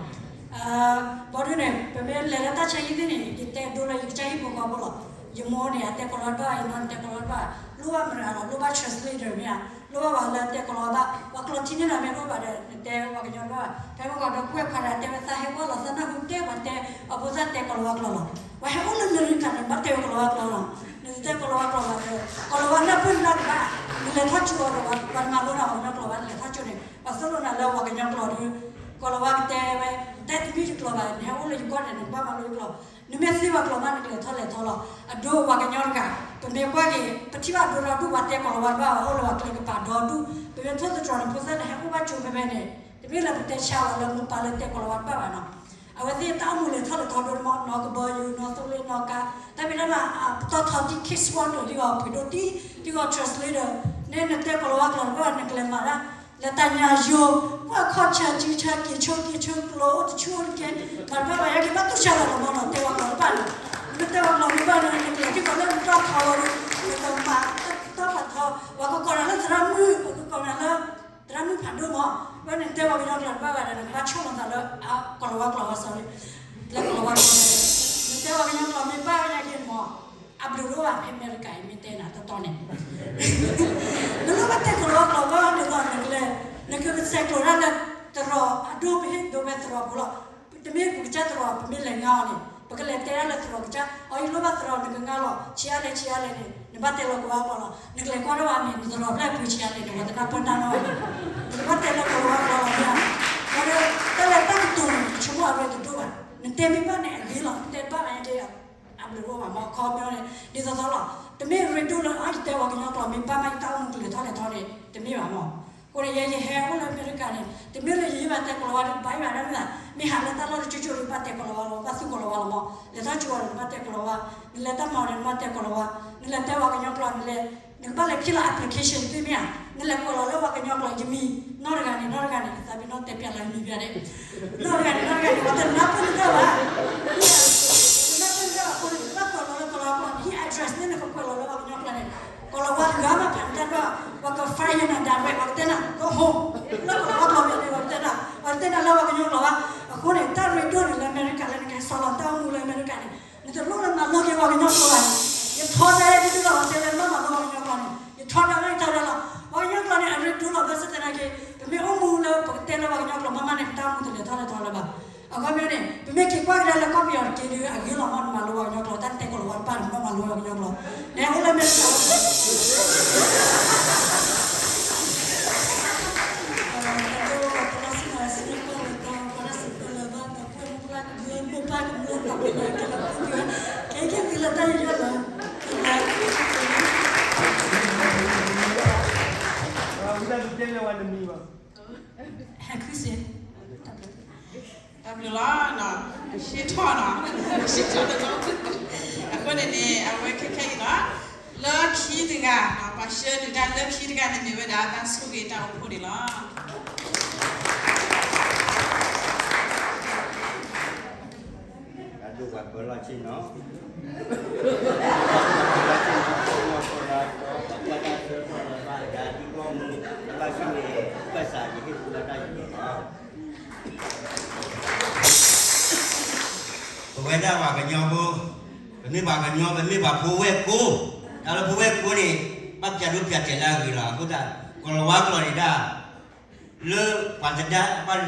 ဘၣ်ဒုးန့ၣ် ပမ့ၢ်လဲၤလၢတၢ်ဆါဟံၣ်သ့ၣ်န့ၣ် ယတဲဒိလၢယကစၢ်ဟံၣ်ဖိဃီဖိလီၤ. ယမိၢ်န့ၣ် အတဲကီၤလၤဝါတဘၣ် ယနီၢ်န့ၣ်တဲကီၤလၤဝါတဘၣ် လိၣ်ဘၣ်မတၤတဂၤလီၤ လိၣ်ဘၣ် translator မ့ၢ်ဧါ, လိၣ်ဘၣ်ပှၤလၢတဲကီၤလၤဝါဘၣ် ပှၤကျိာ်ထံန့ၢ်နၤမ့ၢ်တအိၣ်ဘၣ်ဒီး နတဲပှၤကညီတဘၣ်ဘၣ်. ဖဲမုၢ်ဂီၤဒီးကွဲးခွါဒီးတဲဝဲသးဟဲဝဲလီၤသးနၢ်ဟူတဲပှၤတဲ အဖိသၣ်တဲကီၤလၤဝါကျိာ်လီၤ. ပှၤဟဲအိၣ်လၢအမဲရကၤန့ၣ် ဘၣ်တဲဝဲကီၤလၤဝါကျိာ်လီၤ. နတတဲကီၤလၤဝါကျိာ်ဘၣ်ဒီး ကီၤလၤဝါနၢ်ပၢၢ်နတၢ်တဘၣ်, နလဲၤထီၣ်ကၠိအီၤဒီး ပှၤတမၤလိနၤပှၤကညီကျိာ်ဘၣ် နလဲၤထီၣ်ကၠိန့ၣ် ပှၤသိၣ်လိနၤလၢပှၤကညီကျိာ်ဒီး ကီၤလၤဝါကတဲဝဲ တဲတမ့ၢ်ယကျိာ်ဘၣ် နဟဲအိၣ်လၢယကီၢ်န့ၣ် နကဘၣ်မၤလိယကျိာ် နမ့ၢ်သ့ပှၤကျိာ်မး နကလဲၤထီၣ်လဲၤထီလီၤ. အဒိပှၤကညီတဂၤ ပမ့ၢ်ကွၢ်က့ၤ ပထံၣ်ဘၣ်ဒိဒီဒူၣ် ပှၤတဲကီၤလၤဝါတဘၣ်ဘၣ် အိၣ်လၢပှၤကျဲကပၤဒီဒူၣ် ပမ့ၢ်ထိၣ်သတြီၤန့ၣ် ဖိသၣ်န့ၣ် ဟဲအိၣ်ဘၣ်ကၠိဖဲဖဲန့ၣ် တမ့ၢ်လၢပတဲဆါလီၤလၢမိၢ်ပၢ်လၢတဲကီၤလၤဝါတဘၣ်ဘၣ်နီၤ. အဝဲသ့ၣ်တၢ်အိၣ်မူလဲၤထီၣ်လဲၤထီဒိၣ်မး နီၢ်ကဘီယူၤ နီၢ်သိလ့ၣ် နီၢ်ကါ တၢ်ဖံးတၢ်မၤ ပတီၢ်ထီတံၢ် case worker တံၢ်ဂီၤ ပှ့ၤဒိၣ်တံၢ် တံၢ်ဂီၤ translator န့ၣ် နတဲကီၤလၤဝါကျိာ်တဘၣ်ဘၣ် နကလဲၤမၤဒၣ် လၢတၢ်ညါယိ ပှၤခီၣ်ဆၢစုဆၢက့ၤဆိက့ၤဆိကျိာ်အိၣ်တဆူၣ်အိၣ်တကဲ မၤတဘၣ်ဘၣ် ယကဘၣ်တူၢ်ဆါလီၤလီၤမးနီၤ တဲပှၤကျိာ်တဘၣ်န့ၣ် နတဲပှၤကျိာ်မ့ၢ်ဘၣ်န့ၣ် နကလဲၤထံၣ်ကီးလၢနတီၢ်ထီဝဲဒီး နကမၤတီၢ်ဖးထီ ပှၤကကိးနၤလၢသရၣ်မုၣ် ပှၤကကိးနၤလၢ သရၣ်မုၣ်ဖးဒိၣ်မး ဘၣ်န့ၣ် နတဲပှၤကညီကျိာ်တဘၣ်ဘၣ်ဒီး နကဘၣ်ဆီၣ်လီၤသးလၢ ကီၤလၤဝါကျိာ်ဝဲ sorry လၢကီၤလၤဝါကျိာ် နတဲပှၤကညီကျိာ်မ့ၢ်ဘၣ်ဝဲညါက့ၤမး အဘျုးဒိၣ်ဘၣ် ဖဲအမဲရကၤအံၤမ့ၢ်တဲနၤတီတီန့ၣ် နလိၣ်ဘၣ်တဲကီၤလၤဝါကျိာ်ဘၣ်ဒ်သိးနကလဲၤ နကဆဲးကျိးတၢ်လၢသရိာ်အဒိ ပဟ့ၣ်ဒိးဝဲသရိာ်ဖိလီၤ. တမ့ၢ်ပကစၢ်သရိာ် ပမ့ၢ်လဲၤငါအီၤန့ၣ် ပကလဲၤတဲဒၣ်လၢသရိာ်ကစၢ် အီၤ ယလိၣ်ဘၣ်သရိာ် နကငါလီၤ ဆံးအါလဲၣ် ဆံးအါလဲၣ်န့ၣ် နဘၣ်တဲလီၤကိၤလၤဝါကျိာ်လီၤ. နကလဲၤကွၢ်ထီၣ်ဘၣ်န့ၣ် နသရိာ်ဖျၢၣ်ပှ့ၤဆံးအါလဲၣ်န့ၣ် ပှၤတနၢ်ပၢၢ်တၢ်နီတမံၤဘၣ်. နကဘၣ်တဲလၢကိၤလၤဝါကျိာ်လီၤ. မ့ၢ်ဧါ. ဒီးတၢ်လဲၤတၢ်ကတိၤန့ၣ် ဆိကမိၣ်အရ့တဒိၣ်ဘၣ်. နတဲမ့ၢ်ဘၣ်န့ၣ် အဂ့ၤလီၤ. နတဲတဘၣ်ဘၣ်န့ၣ် အဘျုးအိၣ်ဘၣ်မး. ခီပညီန့ၣ် ဒ်သိးသိးလီၤ. တမ့ၢ်အရ့ဒိၣ်လၢ အါ ယတဲပှၤကညီကျိာ် မ့ၢ်ဘၣ်မး ယတၢ်အိၣ်မူကလဲၤထီၣ်လဲၤထီန့ၣ် တမ့ၢ်ဘၣ်မး. အဃိန့ၣ် ယဲယဟဲအိၣ်လၢအမဲရကၤန့ၣ် တမ့ၢ်လၢယဟ့ၣ်ဘၣ်တဲကိၤလၤဝါ တဘၣ်ယဘၣ်ဒၣ်မ့ၢ်ဧါ. မ့ၢ်ဟးလၢတၢ်လီၢ်တကၠိကၠိဒီး ဘၣ်တဲကိၤလၤဝါလီၤ. ဘၣ်သူၣ်ကိၤလၤဝါလီၤမး. လဲၤထီၣ်ကၠိဝဲဒီး နဘၣ်တဲကိၤလၤဝါ. နလဲၤတၢ်မၤအီၤဒီး နဘၣ်တဲကိၤလၤဝါ. နလဲၤတဲပှၤကညီကျိာ် နလဲၤ နကဘၣ်လဲၤဖံးလီၤ application သ့မ့ၢ်ဧါ. နလဲၤကွဲးလီၤလၢပှၤကညီကျိာ် ယမံၤ နီတဂၤန့ၣ် နီတဂၤန့ၣ် ယသးပ့ၤနီၣ်တဲပျးလၢယမံၤပျါဒဲး နီတဂၤန့ၣ် နီတဂၤန့ၣ် ပှၤတနၢ်ပၢၢ်နတၢ်ဘၣ်. ပှၤတနၢ်ပၢၢ်နတၢ်ဘၣ်အဃိန့ၣ် နဘၣ်ကွဲးလီၤလၢကိၤလၤဝါကျိာ် နဟ့ၣ် address န့ၣ် နကကွဲးလီၤလၢပှၤကညီကျိာ်န့ၣ် ကိၤလၤဝါတဂၤမး ပျးနတၢ်ဒီး ပှၤက fire နၤ direct ပှၤကတဲနၤ go home လၢကိၤလၤဝါကျိာ်မ့ၢ်န့ၣ် ပှၤကတဲနၤ ပှၤကတဲနၤလၢပှၤကညီကျိာ်ဘၣ်. အဃိန့ၣ် တၢ်ရ့ဒိၣ်န့ၣ်လၢအမဲရကၤလၢနကဟဲဆီလီၤတၢ်အိၣ်မူလၢအမဲရကၤန့ၣ် နတလိၣ်လၢမၤလိက့ၤပှၤကညီကျိာ်ဘၣ်န့ၣ် ယထီဒါဒ်ဒ်လီၤ တဲလၢနဘၣ်မၤလိပှၤကညီကျိာ်န့ၣ် ယထီဒါလၢယထီဒါလီၤ. ပှၤကညီကျိာ်န့ၣ် အရ့ဒိၣ်လီၤ ဘၣ်ဆၣ်သနာ်က့ ပမ့ၢ်အိၣ်မူလၢပကတဲလၢပှၤကညီကျိာ်မးမးန့ၣ် ပတၢ်အိၣ်မူတလဲၤထီၣ်လဲၤထီလၢၤဘၣ်. အခီပညီန့ၣ် ပမ့ၢ်က့ၤကွၢ်ကဒါလၢကီၢ်ပယီၤတက့ၢ်ဒီး အဂ့ၤလီၤမး နမၤလိပှၤကညီကျိာ် တၢ်တဲကိၤလၤဝါတဖၣ်န့ၣ် နဘၣ်မၤလိပှၤကညီကျိာ် နဟဲအိၣ်လၢမဲရကၤ တၢ်ဘျုးလီၤ, ရှဲထီၣ်နီၤ, ရှဲထီၣ်တနီၤ, အဃိန့ၣ်န့ၣ် အဝဲခဲခဲအံၤနီၤ, လၢခံတဂၤ, ပှၤဆှၢနုာ်တၢ်လၢခံတဂၤန့ၣ်မ့ၢ်ဝဲဒၣ် တၢ်ဆိၣ်ဂ့ၤတၢ်အိၣ်ဖှိၣ်န့ၣ်လီၤ. တၢ်ဒိၣ်ပှၤပၢၤလီၢ်ဆ့ၣ်နီၤ, ပှၤတၢ်ဆၢထီၣ်လၢၤဘၣ် ယၤဒ်ကီၢ်မုၢ် တဘၣ်ဆူန့ၣ် ဘၣ်ဆၣ်ယဟ့ၣ်ကူလီၤတၢ်ယံၤန့ၣ်လီၤ. ပဝဲဒၣ်ပှၤကညီဖိ, ပမ့ၢ်ပှၤကညီ ပမ့ၢ်ပှၤဖိဝဲၢ်ကိ, တၢ်လၢဖိဝဲၢ်ကိန့ၣ် ဘၣ်ပျးဒိပျးတဲာ်လၢအဂ့ၤလီၤ. အဃိသတး ကိၤလၤဝါကျိာ်န့ၣ်ဒၣ် လၢပှၤသဒါ ဘၣ်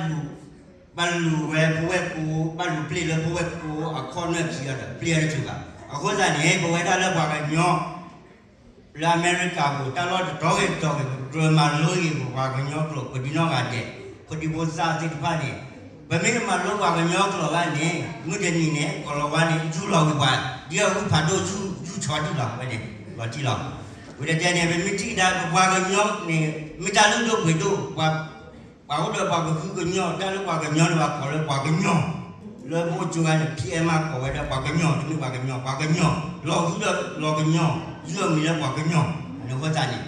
လူၤဝဲဖိဝဲၢ်ကိ, ဘၣ်လူၤပျ့ၤလၢဖိဝဲၢ်ကိအခီၣ်နၢၣ်ခံအီၤဒီး ပျ့ၤအီၤတတုၤဘၣ်. အဃိသတးန့ၣ် ပဝဲဒၣ်လၢပှၤကညီ လၢအမဲရကၤပူၤ တၢ်လီၢ်တတီၤဂ့ၤတတီၤဂ့ၤ ပကြၢးမၤလိဂ့ၤပပှၤကညီကျိာ် ပဒံနီၢ်ဂၤဒဲး ဖိဒံဖိသၣ်သ့ၣ်တဖၣ်န့ၣ်, ပမ့ၢ်တမၤလိပှၤကညီကျိာ်ဘၣ်န့ၣ် မုၢ်တနံၤန့ၣ် ကိၤလၤဝါန့ၣ် ယူၢ်လီၤဝံၤပှၤ ဒ်အဂုၢ်ဖးဒိၣ်ယူၢ်ဆီဒံၣ်လီၤဝဲန့ၣ် လီၤတံၢ်လီၤ. ဝံၤတတဲန့ၣ် ပမ့ၢ်ထံၣ်ကဒါပပှၤကညီန့ၣ် မ့ၢ်တၢ်လုၢ်ဒိၣ်ပှ့ၤဒိၣ် ပှၤအိၣ်ဒီးပှၤကဟုကညီၤ တၢ်လၢပှၤကညီန့ၣ် ပှၤကိးလၢပှၤကညီၤ, လၢပအိၣ်ကၠိဂၤန့ၣ် ဖံအဲၣ်မးကိးဝဲဒၣ်ပှၤကညီၤ တမ့ၢ်ပှၤကညီၤ ပှၤကညီၤ လီၤဟုဒီးလီၤကညီၤ ယုၢ်အမံၤလၢပှၤကညီၤ အဃိသတးန့ၣ်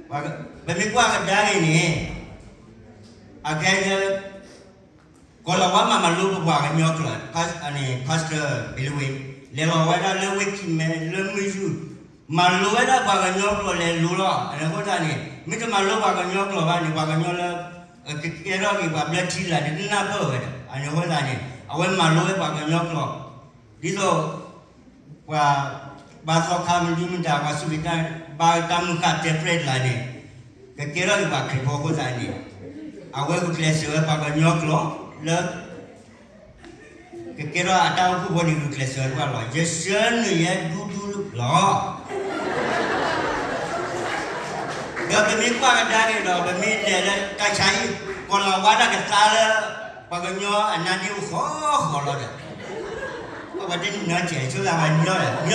ပမ့ၢ်ကွၢ်ကဒါန့ၣ်န့ၣ် အခဲအံၤ ကိၤလၤဝါမၤမၤလိပပှၤကညီကျိာ် Pastor Billy Wade လဲၤလီၤဝဲဒၣ်လၢဝ့ၢ်ခံမဲ လၢမုၢ်ယူၢ် မၤလိဝဲဒၣ်ပှၤကညီကျိာ်လဲၤလိၤလီၤ. အဃိသတးန့ၣ် မ့ၢ်တမၤလိပှၤကညီကျိာ်ဘၣ်န့ၣ် ပှၤကညီလၢ ကကဲထီၣ်က့ၤပှၤဘျၢထံလာ်န့ၣ် တနၢ်ပၢၢ်ဝဲဒီး အဃိသတးန့ၣ် အဝဲမၤလိဝဲပှၤကညီကျိာ် ဒ်သိး ပှၤ ဘါသီခါမနုၤမတၤ ပှၤစူၢ်က့ၤတၢ်ဘါတၢ်မုၢ်ဃၣ်တဲပြဲၣ်တလးန့ၣ် ကကဲထီၣ်က့ၤပှၤခရံာ်ဖိအဃိသတးန့ၣ် အဝဲဂုာ်ကျဲးစၢးဝဲပှၤကညီကျိာ်လၢ ကကဲထီၣ်အတၢ်အိၣ်ဖှိၣ်ဖိန့ၣ် ဂုာ်ကျဲးစၢးဝဲလီၤ. ယဆှၢနုာ်ယဲဒူဒူလီၤ. ဒီးပမ့ၢ်ကွၢ်ကဒါက့ၤဒီး ပမ့ၢ်လဲၤလၢတၢ်ဆါဟံၣ် ကိၤလၤဝါဒၣ်ကသါလၢ ပှၤကညီအနါဒ့အိၣ်ဃီဃီလီၤဒီး ပှၤတနံၤနီၤစဲးဆိသးပှၤညီဒီး ညီ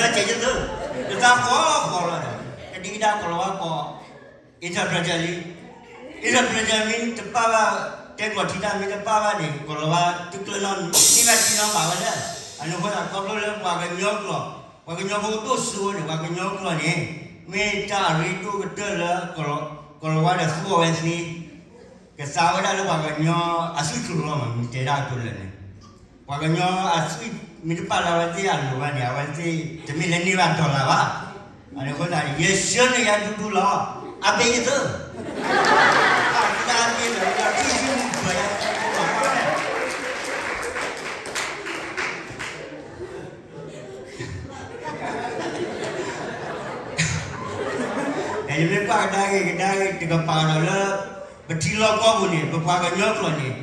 စဲးယသၢ ကသါဃီဃီလီၤဒီး တဒံကဒါကိၤလၤဝါကိး interpreter လံ interpreter မ့ၢ်တပာ်ဘၣ် တဲကျိာ်ထံတၢ်မ့ၢ်တပာ်ဘၣ်န့ၣ် ကိၤလၤဝါတကျၢၤနီတမံၤ ထံၣ်ဘၣ်ထံနီၤဘၣ်ဝဲလၢ အန့ၣ်အဃိသတး ခီဖျိလၢပှၤကညီကျိာ် ပှၤကညီဖိဒိၣ်စိန့ၣ် ပှၤကညီကျိာ်န့ၣ် မ့ၢ်တၢ်အရ့ဒိၣ်ကတၢၢ်လၢ ကိၤလၤဝါဒီးသူအီၤဝဲသ့ ကသါဝဲဒၣ်လၢပှၤကညီအသွံၣ်ထူၣ်လီၤမး မ့ၢ်တဲဒၣ်အကတၢၢ်လၢာ်န့ၣ် ပှၤကညီအသွံၣ်မ့ၢ်တပာ်လၢအဝဲသ့ၣ်အလိၤဘၣ်န့ၣ် အဝဲသ့ၣ်တမ့ၢ်လၢန့ၢ်ဘၣ် dollar ဘၣ်. အန့ၣ်အဃိသတးန့ၣ် ယဆှၢနုာ်ယၤဒူဒူလီၤ. အဘ့ယသၢ အဘ့ယသၢ ယမ့ၢ်ကွၢ်ကဒါက့ၤ ကဒါက့ၤ တကပၤဒီးလၢ ပထံလီၢ်ကီၢ်ပူၤန့ၣ် ပပှၤကညီကျိာ်န့ၣ်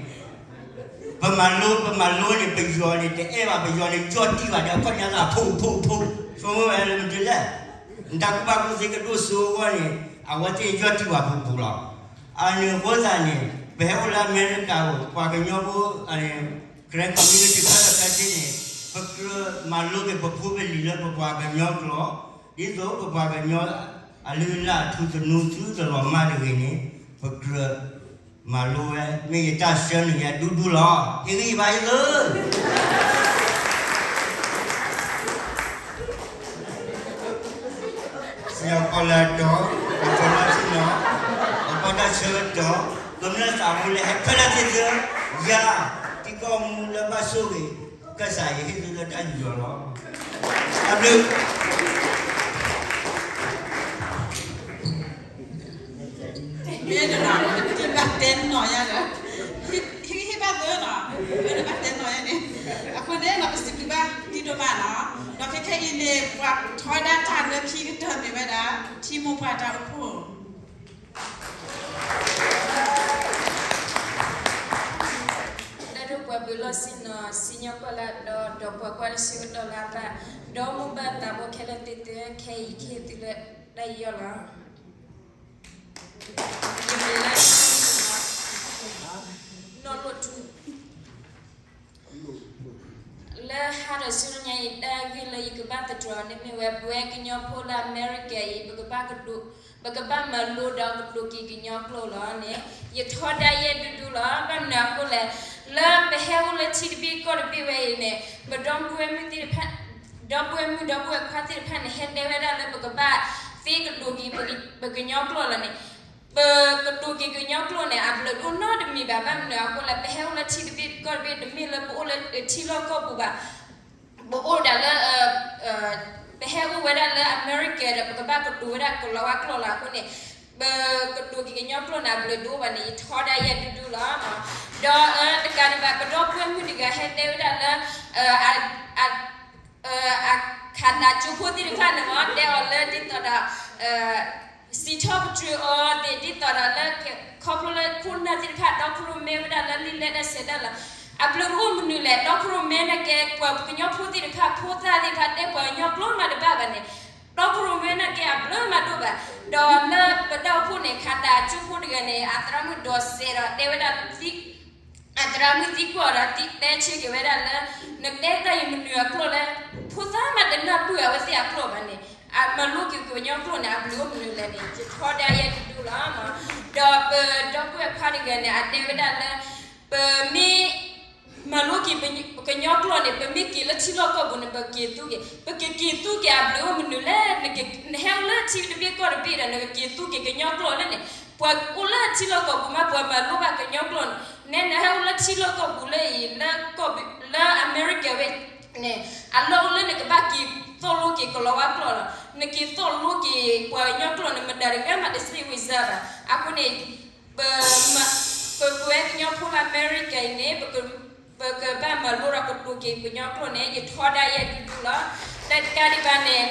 ပမၤလိ ပမၤလိန့ၣ် ပယီၤန့ၣ် တအဲၣ်ဘၣ် ပယီၤန့ၣ် ယီၢ်တံၢ်ဘၣ်ဒီး အခီၣ်ညါသး ဖိ ဖိ ဖိ ဆိကမိၣ်ဝဲလၢမနုၤလဲၣ်, နတၢ်ကူၣ်ဘၣ်ကူၣ်သ့ကဒိၣ်စိအဂီၢ်န့ၣ် အဝဲသ့ၣ်ယီၢ်တံၢ်ပှၤပူၤပူၤလီၤ. အန့ၣ်အဃိသတးန့ၣ် ပဟဲအိၣ်လၢအမဲရကၤဧိၤ ပှၤကညီဖိ Karen community ခဲလၢာ်ခဲဆ့န့ၣ် ပကြၢးမၤလိက့ၤ ပဖိပလံၤလၢပပှၤကညီကျိာ် ဒ်သိးပပှၤကညီအလုၢ်အလၢ်အထူသနူသုတလီၤမၢ်တဂ့ၤန့ၣ် ပကြၢးမၤလိဝဲ မ့ၢ်ယတၢ်ဆှၢနုာ်ယၤဒူဒူလီၤ. ဟ့ၣ်ဂံၢ်ဘါယၤလၢ စံၣ်ညီၣ်ကွီၢ်လၢအတီၤ, အတီၤလၢအထံနီၤ, အဘၣ်တၢ်ဆၢကတီၢ်, ကမျၢၢ်သးဖိလၢဟဲဖဲလၢသ့ၣ်သ့ၣ်, ယၤ, ထံကီၢ်မူလၢဘၣ်ဆိၣ်ဂ့ၤ, ကစၢ်ယွၤဟ့ၣ်သုလၢတၢ်ယူးယီၤလီၤ. တၢ်ဘျုး မ့ၢ်တနီၤ တဘၣ်တဲနီၤယါဒီး ဟ့ၣ်ဘၣ်သၢနီၤ, တဘၣ်တဲနီၤယါန့ၣ်, အဃိန့ၣ်နီၤ ပစံးဘျုးဘၣ်တံၤဒိၣ်မးနီၤ, ဒီးခဲခဲအံၤန့ၣ် ပှၤထီဒါတၢ်လၢခံကတၢၢ်မ့ၢ်ဝဲဒၣ် ထံမိၢ်ပှၢ်တၢ်အိၣ်ဖှိၣ် တၢ်ဒိၣ်ပှၤဘုးလီၢ်ဆ့ၣ်နီၤ စံၣ်ညီၣ်ကွီၢ်လၢအတီၤ ဒီးပှၤကွၢ်တၢ်ဆၢကတီၢ်လၢအဘၣ်, ဒီးမိၢ်ပၢ်သးဘိခဲလၢာ်သ့ၣ်သ့ၣ် ခဲအံၤကဟ့ၣ်သုလၢတၢ်ယူးယီၣ်လီၤ. ယမံၤလၢ နီၢ်လိၣ်ထူ လၢဟါဒီးဆူညါအံၤ တၢ်ဂ့ၢ်လၢယကဘၣ်သတြီၤန့ၣ်မ့ၢ်ဝဲ ပဝဲကညီဖိလၢအမဲရကၤအံၤ ပကဘၣ်ကဒိး ပကဘၣ်မၤလိဒီးကဒိးက့ၤကညီကျိာ်လီၤန့ၣ် ယထီဒါယဲၢ်ဒူဒူလီၤ. ဘၣ်မနုၤအဃိလဲၣ်, လၢပဟဲအိၣ်လၢထံတဘ့ၣ်ကီၢ်တဘ့ၣ်ဝဲအံၤန့ၣ် ပဒီပုၢ်ဝဲၢ်မုၣ်သ့ၣ်တဖၣ် ဒီပုၢ်ဝဲၢ်မုၣ်ဒီပုၢ်ဝဲၢ်ခွါသ့ၣ်တဖၣ်န့ၣ် ဟဲတဲဝဲဒၣ်လၢပကဘၣ်သ့ကဒိးက့ၤပကညီကျိာ်လီၤန့ၣ်, ပကဒိးက့ၤကညီကျိာ်န့ၣ် အဘျုးဒိၣ်နီတမံၤဘၣ်. ဘၣ်မနုၤအဃိလဲၣ်, ပဟဲအိၣ်လၢထံတဘ့ၣ်ကီၢ်တဘ့ၣ် တမ့ၢ်လၢပအိၣ်လၢထံလီၢ်ကီၢ်ပူၤဘၣ်. ပအိၣ်ဒၣ်လၢ ပဟဲအိၣ်ဝဲဒၣ်လၢအမဲရကၤဒီး ပကဘၣ်ကဒိးဝဲဒၣ်ကိၤလၤဝါကျိာ်လီၤ. အဃိန့ၣ် ပကဒိးက့ၤကညီကျိာ်န့ၣ် အဘျုးဒိၣ်ဘၣ်န့ၣ် ယထီဒါယဲၢ်ဒူဒူလီၤ. ဒီးတကးဒံးဘၣ် ပဒီပုၢ်ဝဲၢ်မုၣ်တဂၤဟဲတဲဝဲဒၣ်လၢ အခးတးကၠိဖိသ့ၣ်တဖၣ်န့ၣ်မ့ၢ် တဲအီၤလၢဒ်သိးဒီး စံးထီၣ်ပတြၢၤအီၤသ့ၣ် ဒ်သိးဒီးလၢ ခီဖျိလၢခိၣ်နၢ်သ့ၣ်တဖၣ် ဒီခိၣ်ရိၣ်မဲဝဲဒၣ်လၢလံာ်လဲၢ်တၢ်ဆဲးတၢ်လီၤ. အဘျုးအိၣ်မနုၤလဲၣ်, ဒီခိၣ်ရိၣ်မဲနာ်က့ ပှၤကညီဖိသ့ၣ်တဖၣ် ဖိသၣ်သ့ၣ်တဖၣ် တဲပှၤကညီကျိာ်မးတဘၣ်ဘၣ်န့ၣ်, ဒီခိၣ်ရိၣ်မဲနာ်က့ အဘျုးမးဒိၣ်ဘၣ်. ဒီးလၢပဒၢးအိၣ်ဖှိၣ်န့ၣ် ခးတးကၠိဖိတဂၤန့ၣ် အသရၣ်မုၣ်ဒိးစဲးဒီးတဲဝဲဒၣ် အသရၣ်မုၣ်သံကွၢ်ဒီး သံတဲဆၢက့ၤဝဲဒၣ်လၢ နတဲတၢ်အံၤမနုၤအကျိာ်လဲၣ်, ဖိသၣ်မးတနၢ်ပၢၢ်အဝဲသ့ၣ်အကျိာ်ဘၣ်န့ၣ်, အမၤလိက့ၤကညီကျိာ်န့ၣ် အဘျုးအိၣ်မနုၤလဲၣ်န့ၣ် ယထီဒါယဲၢ်ဒူဒူလီၤ. ဒီးပဒီပုၢ်ဝဲၢ်ခွါတဂၤန့ၣ် အတဲဝဲဒၣ်လၢ ပမ့ၢ် မၤလိက့ၤပကညီကျိာ်န့ၣ် ပမ့ၢ်က့ၤလၢထံလီၢ်ကီၢ်ပူၤန့ၣ် ပက့ၤသူက့ၤ, ပကက့ၤသူက့ၤအဘျုးအိၣ်မနုၤလဲၣ်, နဟဲအိၣ်လၢထံတဘ့ၣ်ကီၢ်တဘ့ၣ်ဒီး နကက့ၤသူက့ၤကညီကျိာ်လဲၣ်န့ၣ်, ပှၤအိၣ်လၢထံလီၢ်ကီၢ်ပူၤမး ပှၤမၤလိဘၣ်ကညီကျိာ်န့ၣ်, နဲနဟဲအိၣ်လၢထံလီၢ်ကီၢ်ပူၤလၢအံၤ လၢကီၢ် လၢအမဲရကၤဝဲန့ၣ် အလီၢ်အိၣ်လၢနကဘၣ်က့ၤသိၣ်လိက့ၤကလီၤဝါကျိာ်လီၤ. နက့ၤသိၣ်လိက့ၤပှၤကညီကျိာ်န့ၣ် မတၤတဂၤမးတစ့ဝံၤစၢ်ဘၣ်. အဃိန့ၣ် ပ ပဝဲကညီဖိလၢအမဲရကၤအံၤန့ၣ် ပကဘၣ်မၤလိဒီးကဒိးက့ၤကညီကျိာ်န့ၣ် ယထီဒါယဲၢ်ဒူဒူလီၤ. တကးဒံးဘၣ်န့ၣ်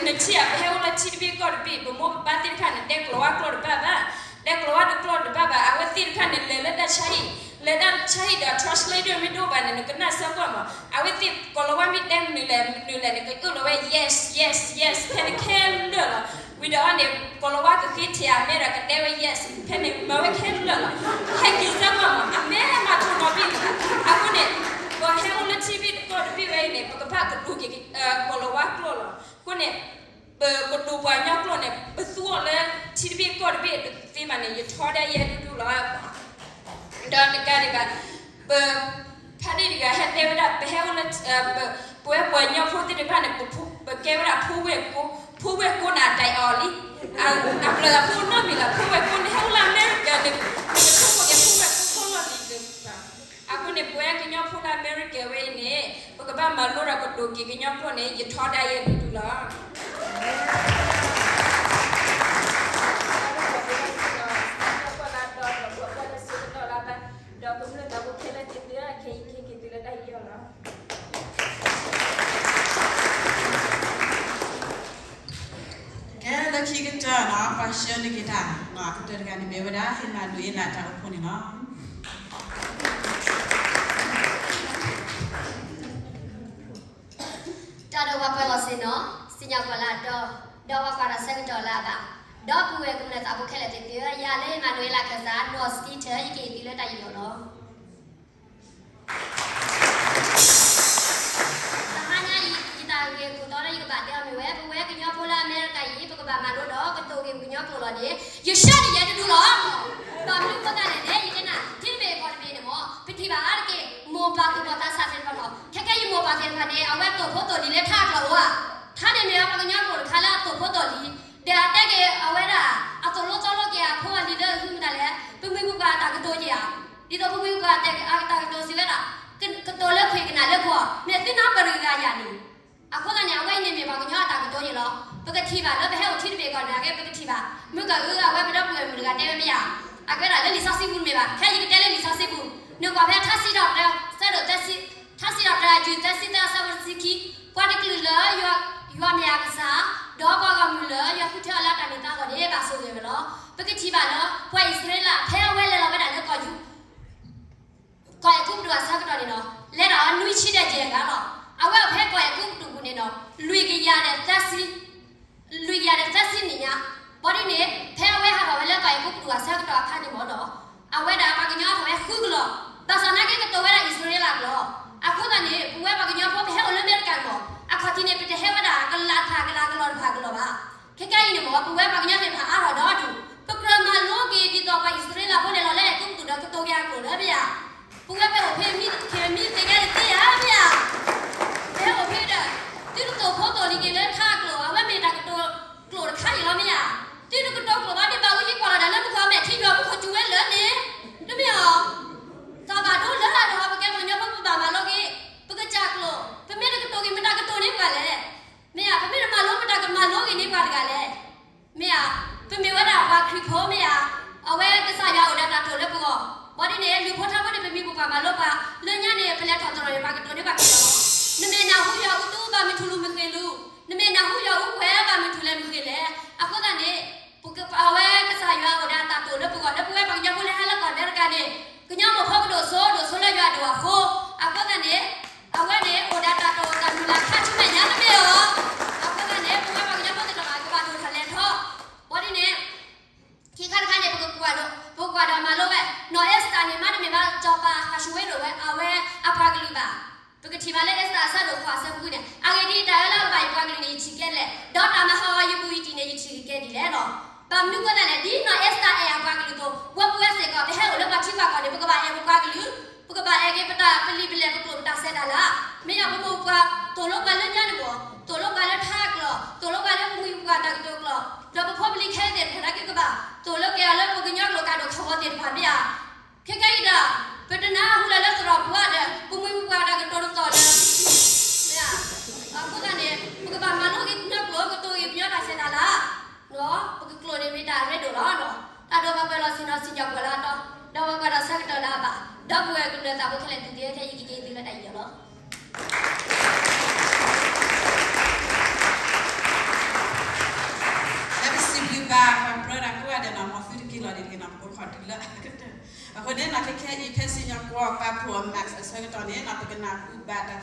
နထံၣ်ဧါ ပဟဲအိၣ်လၢထံတဘ့ၣ်ကီၢ်တဘ့ၣ် ပမိၢ်ပပၢ်သ့ၣ်တဖၣ်န့ၣ် တဲကလီၤဝါကျိာ်တဘၣ်ဘၣ်, တဲကလီၤဝါတကျိာ်တဘၣ်ဘၣ်. အဝဲသ့ၣ်တဖၣ်န့ၣ် လဲၤလၢတၢ်ဆါဟံၣ်, လဲၤတၢ်ဆါဟံၣ်ဒီး translator မ့ၢ်တအိၣ်ဘၣ်န့ၣ် နကနၢ်ဆၢကွၢ်မး, အဝဲသ့ၣ်ကလီၤဝါမ့ၢ်တဲမနုၤလဲၣ် မနုၤလဲၣ်န့ၣ် ကအၢၣ်လီၤဝဲ yes yes yes ဖဲန့ၣ်ခဲလၢာ်လီၤ. ဝံၤဒီးအီၤန့ၣ် ကလီၤဝါကဃ့ထဲအမဲဒီးကတဲဝဲ yes ဖဲန့ၣ်မၤဝဲခဲလၢာ်လီၤ. ဟဲက့ၤဆၢကွၢ်မး အမဲမၤထီၣ်နီတဘ့ၣ်လၢၤဘၣ်. အဃိန့ၣ် ပှၤဟဲအိၣ်လၢထံတဘ့ၣ်ကီၢ်တဘ့ၣ်ဝဲအံၤန့ၣ် ပကဘၣ်ကဒိးက့ၤ ကလီၤဝါကျိာ်လီၤ. အဃိန့ၣ် ပကတိၤပှၤကညီကျိာ်န့ၣ် ပသူအီၤလၢထံတဘ့ၣ်ကီၢ်တဘ့ၣ်တသ့ဘၣ်န့ၣ် ယထီဒါယဲၢ်ဒူဒူလီၤ. ဒီးတကးဒံးဘၣ် ပ ဖါတံၢ်တဂၤဟဲတဲဝဲဒၣ် ပဟဲအိၣ်လၢ ပဝဲပှၤကညီဖိသ့ၣ်တဖၣ်န့ၣ် ပကဲဝဲဒၣ်ဖိဝဲၢ်ကိ, ဖိဝဲၢ်ကိန့ၣ် အတၢ်အီၤလံ. အဘျုးအဖှိၣ်နီတမံၤလီၤ ဖိဝဲၢ်ကိန့ၣ် ဟဲအိၣ်လၢအမဲရကၤန့ၣ် ပကဆိကမိၣ်က့ၤဖိဝဲၢ်ကိခီလီၢ်လံ. အဃိန့ၣ် ပဝဲကညီဖိလၢအမဲရကၤဝဲအံၤန့ၣ် ပကဘၣ်မၤလိဒီးကဒိးက့ၤကညီကျိာ်န့ၣ် ယထီဒါယဲၢ်ဒူဒူလီၤ. ကဲ လၢခံကတၢၢ်နီၤ ပှၤဆှၢန့ၢ်က့ၤတၢ် ကတၢၢ်တဂၤန့ၣ်မ့ၢ်ဝဲဒၣ် ဟ့ၣ်မၤဒိၣ်အ့လးတၢ်အိၣ်ဖှိၣ်န့ၣ်လီၤ. တၢ်ဒီးပှၤပၢၤလီၢ်ဆ့ၣ်နီၤ စံၣ်ညီၣ်ကွီၢ်လၢအတီ, ဒီးပှၤကွၢ်တၢ်ဆၢကတီၢ်လၢအဘၣ်, ဒီပုၢ်ဝဲၢ်ကမျၢၢ်သးဖိခဲလၢာ်သ့ၣ်သုဧၢ, ယၤလၢဟ့ၣ်မၤဒိၣ်အ့လးခၢၣ်စး နီၢ်စတံထၢၣ် ယကဟ့ၣ်သုလၢတၢ်ယူးယီၣ်လီၤ. တဟါညါအံၤ ယတၢ်ဂ့ၢ်ခိၣ်တီလၢယကဘၣ်တဲအီၤမ့ၢ်ဝဲ ပဝဲကညီဖိလၢအမဲရကၤအံၤ ပကဘၣ်မၤလိဒီးကတိၤက့ၤပကညီကျိာ်လီၤန့ၣ် ယဆၢန့ၢ်ယဲတဒူလီၤ. ဘၣ်မနုၤအဃိသတးလဲၣ်န့ၣ် ယတဲနၤ ထံတဘ့ၣ်ကီၢ်တဘ့ၣ်န့ၣ်မ့ၢ် ပထံၣ်ဘၣ်အါတက့ၢ် မိၢ်ပၢ်သူၣ်ဘီၣ်သးစၢ်သ့ၣ်တဖၣ်လီၤ. ခဲကဲအံၤမိၢ်ပၢ်သ့ၣ်တဖၣ်န့ၣ် အဝဲသိၣ်ဖိသိၣ်လံၤလၢထးကျိာ်ဧါ, ထးန့ၣ်မ့ၢ်ဝဲပှၤကညီကျိာ်တခါလၢအသိၣ်ဖိသိၣ်လံၤ, ဒီးအတဲက့ၤအဝဲဒၣ် အသိၣ်လိသီလိက့ၤအဖိအလံၤလၢအဟုမတၤလဲၣ်, ပမှံၤပပှၢ်အတၢ်ကတိၤက့ၤဧါ, ဒ်သိးပမှံၤပပှၢ်အတၢ်ကတိၤစံးဝဲဒၣ် ကတိၤလၢခွံၣ်ကနၣ်လၢပှီၢ် မ့ၢ်သုနၢ်ပၢၢ်တဂၤဂၤယၤန့ၣ် အဃိသတးန့ၣ် အဝဲအံၤန့ၣ်မ့ၢ်ပှၤကညီအတၢ်ကတိၤန့ၣ်လီၤ. ပကထံၣ်ဘၣ်လၢပဟဲအိၣ်ထံတဘ့ၣ်ကီၢ်တဘ့ၣ်အဂ့ၢ် ပကထံၣ်ဘၣ် မုၢ်ကၢ်အုအဝဲပဒီပုၢ်ဝဲၢ်မုၣ်တဂၤတဲဝဲမ့ၢ်ဧါ, အကဲဒၣ်လၢလံာ်စီဆှံပူၤတမ့ၢ်ဘၣ်, ခဲအံၤယကတဲလၢလံာ်စီဆှံပူၤ, နကွၢ်ဖဲထါစံးထီၣ်ပတြၢၤ ဆၢဒိၣ်သၢဆံ, ထါစံးထီၣ်ပတြၢၤအယုၢ်သၢဆံသၢအဆၢဖိတဆံခံ, ပှၤတကလုာ်လၢ ယွၤမ့ၢ်အကစၢ်, ဒီးပှၤဂီၢ်မုၢ်လၢယွၤဃုထၢအီၤလၢအတၢ်မ့ၢ်သးအဂီၢ်န့ၣ် ဘၣ်ဆိၣ်ဂ့ၤဝဲလီၤ. ပကထံၣ်ဘၣ်လၢ ပှၤအံၣ်စရ့လး ဖဲအဝဲလဲၤလီၤဝဲဒၣ်လၢကီၢ်ယူ ကီၢ်အဲၤကူပတူးအဆၢကတီၢ်န့ၣ်လီၤ, လဲၤတၢ်အီၤနွံဆံဒီးယဲၢ်ဂၤလီၤ. အဝဲအိၣ်ဖဲကီၢ်အဲၤကူပတူးပူၤန့ၣ်လီၤ, လွံၢ်ကယၤဒီးသၢဆံ, လွံၢ်ကယၤဒီးသၢဆံနံၣ်ညါ, ဘၣ်ဒ်န့ၣ် ဖဲအဝဲဟးထီၣ်ဝဲလၢကီၢ်အဲၤကူပတူးအဆၢကတီၢ်အခါန့ၣ်မ့ၢ်လီၤ, အဝဲဒၣ်ပှၤကညီထီၣ်ဝဲဃုကလီၢ်, ဘၣ်ဆၣ်နာ်က့ကတိၤဝဲဒၣ်အံၣ်စရ့လးကျိာ်, အဃိသတးန့ၣ် ပဝဲပှၤကညီဖိပဟဲအိၣ်လၢအမဲရကၤမ့ၢ် အခီၣ်ထံးန့ၣ် ပတဟဲဝဲဒၣ်ကလးတဖၣ်ကလးကလီၢ်တဖၣ်ကလီၢ်ဘၣ်. ခဲကဲအံၤန့ၣ်မ့ၢ် ပဝဲပှၤကညီသ့ၣ်တဖၣ်အါထီၣ်ဒီဒူၣ်, ပကြၢးမၤလိက့ၤဒ်သိးပှၤအံၣ်စရ့လးဖိလဲၤလီၤလၢအဲၤကူပတူးဒီးကတိၤက့ၤအကျိာ်လၢမ့ၢ်ဧါ, ပဝဲပအိၣ်ဖဲမံခ့မံသ့ကဲတသ့ဧါမ့ၢ်ဧါ, ပဟဲအိၣ်ဖဲဒီး သုတသိၣ်ဖိသိၣ်လံၤက့ၤလၢထါအကျိာ် အဝဲမ့ၢ်တၢ်ကတိၤကျိာ်တခါအံၤလီၤမ့ၢ်ဧါ, သုတကတိၤကျိာ်ဘၣ်ဒ် ဘၣ်အူယံကိးလီၤတၢ်လၢပဂီၢ်မဲာ်ထံယွၤမူခိၣ်စူၤဝဲလၢန့ၣ်, တမ့ၢ်ဧါ, တၢ်ဘၣ်ဒိလၢအဒိၣ် ပကဲပှၤကညီဖိပဘၣ်မၤလိက့ၤ, ပကစၢ်ကျိာ် ပမ့ၢ်တကတိၤက့ၤ မတၤကတိၤန့ၢ်ပှၤလဲၣ် မ့ၢ်ဧါ, ပမ့ၢ်တမၤလိ မတၤကမၤလိက့ၤန့ၢ်ပှၤတဂၤလဲၣ်, မ့ၢ်ဧါ, ပမ့ၢ်ဝဲဒၣ်ပှၤခရံာ်ဖိမ့ၢ်ဧါ, အဝဲကစၢ်ယွၤအိၣ်ဒီးတၢ်တိာ်လၢပဂီၢ်, ဘၣ်ဒ်န့ၣ် လုၢ်ဖိထါဖိန့ၣ် ပမံၤပပှၢ်မၤလိပှၤ, လၢညါန့ၣ် ပလဲၤထီၣ်သရိာ်န့ၣ် ပှၤကတိၤန့ၢ်ပှၤက့ၤလီၤ, နမ့ၢ်နၢ်ဟူယွၤအူသူဘၣ်မုၢ်ထူၣ်လူၤမုၢ်ဃ့ၢ်လူၤ, နမ့ၢ်နၢ်ဟူယွၤအူကွဲးဘၣ်မုၢ်ထူၣ်လဲၤမုၢ်ဃ့ၢ်လဲၣ်, အဃိသတးန့ၣ် ပဝဲကစၢ်ယွၤအိၣ်ဒီးတၢ်တိာ်လၢပဂီၢ် လၢပဝဲပှၤကညီဖိလၢဟဲလၢကီၢ်အမဲရကၤန့ၣ်, ကညီမိၢ်ဖိကဒိၣ်စိဒိၣ်စိလၢယွၤဒိၣ်အဃိ, အဃိသတးန့ၣ်, အဝဲန့ၣ် အိၣ်ဒီးတၢ်တိာ်တၢ်မုၢ်လၢ်ခါဆူမဲာ်ညါတမ့ၢ်ဧါ, အဃိသတးန့ၣ် ပဝဲပှၤကညီဖိသ့ၣ်တဖၣ် ကဘၣ်ဒိၣ်ထီၣ်လဲၤထီၣ်, ဘၣ်ဒ်န့ၣ် ခံခါတခါန့ၣ် ပကကွၢ်ဒီး ပကကွၢ်ဒီးမၤလိဝဲ, နီၢ်အ့စတၢ်န့ၣ် မ့တမ့ၢ်ဘၣ် စီၤပၤအၤၡူဝ့ရိၣ်ဝဲ အဝဲအပှၤကလုာ်ဘၣ်, ပကထံၣ်ဘၣ်လၢအ့စတၢ်အဆၢဒိၣ်ဃိးအဆၢဖိဃုန့ၣ်, အဂ့ၢ်ဒ်အံၤ, တၢ်အၢလၢအဘၣ်ယပှၤကလုာ်န့ၣ် ယထံၣ်ကဲလဲၣ်, ဒီးတၢ်မၤဟးဂီၤယပူၤယတံၢ်န့ၣ် ယထံၣ်က့ၤကဲဒ်လဲၣ်လီၤ. ဘၣ်မနုၤအဃိသတးလဲၣ်, ဒ်နီၢ်အ့စတၢ်အဲၣ်အပှၤကလုာ်အသိး, ပဝဲပဝဲစ့ၢ်ကီး ပဟဲအိၣ်လၢပှၤထံပှၤကီၢ်န့ၣ် ပကဘၣ်အဲၣ်ပပှၤကလုာ်, ပကဘၣ်အဲၣ်က့ၤပတၢ်ပလံာ်ပလဲၢ် ပကျိာ်ပတၢ်ဆဲးတၢ်လၤ, မ့ၢ်ယၤ ပမိၢ်ပပှၢ်သိၣ်လိပှၤလၢညါန့ၣ်မ့ၢ် သိၣ်လိပှၤလၢထါအကျိာ်, သိၣ်လိပှၤလၢပမှံၤပပှၢ်တၢ်ကတိၤကျိာ်, ဒီးပဖိပလံၤခဲလၢာ်သ့ၣ်တဖၣ်နာ်က့ ကဘၣ်သိၣ်လိက့ၤအီၤလၢပကညီကျိာ်ကဒီးထီၣ်ဝဲသ့ၣ်တဖၣ်မ့ၢ်ဧါ. ခဲကဲအံၤဒီး ပတနၢ်ဟူလၢၤလၢသရိာ်ပူၤဒီး ပမှံၤပပှၢ်တၢ်ကတိၤတသီၣ်လၢ မ့ၢ်ဧါ. အဃိသတးန့ၣ် ပကဘၣ်မၤလိက့ၤကညီကျိာ် ကတိၤက့ၤကညီတၢ်ဆဲးတၢ်လၤ, ပကကျိာ်န့ၣ်မ့ၢ်တၢ်အရ့ဒိၣ်လီၤ. တၢ်ဒိးပှၤပၢၤလီၢ်ဆ့ၣ်နီၤ စံၣ်ညီၣ်ကွီၢ်လၢအတီ, ဒီးပှၤကွၢ်တၢ်ဆၢကတီၢ်လၢအဘၣ်, ဒီပုၢ်ဝဲၢ်ကမျၢၢ်သးဖိခဲလၢာ်သ့ၣ်သုဧၢ, ခဲအံၤယကက့ၤသုလၢတၢ်ယူးယီၣ်လီၤ. လၢပစံးဘျုးဘၣ်ပှၤပြၢတၢ်ကိးဂၤဒဲးန့ၣ်, မ်သုတက့ၤလီၤဒံးတဂ့ၤန့ၣ်, ပကခီၣ်တုၤလၢအကတၢၢ်. အဃိန့ၣ် ခဲအံၤ ဖဲစံၣ်ညီၣ်ကွီၢ် ပာ်ဖှိၣ် Max အဆၢကတီၢ်န့ၣ် ပကနၢ်ဟူဘၣ်တၢ်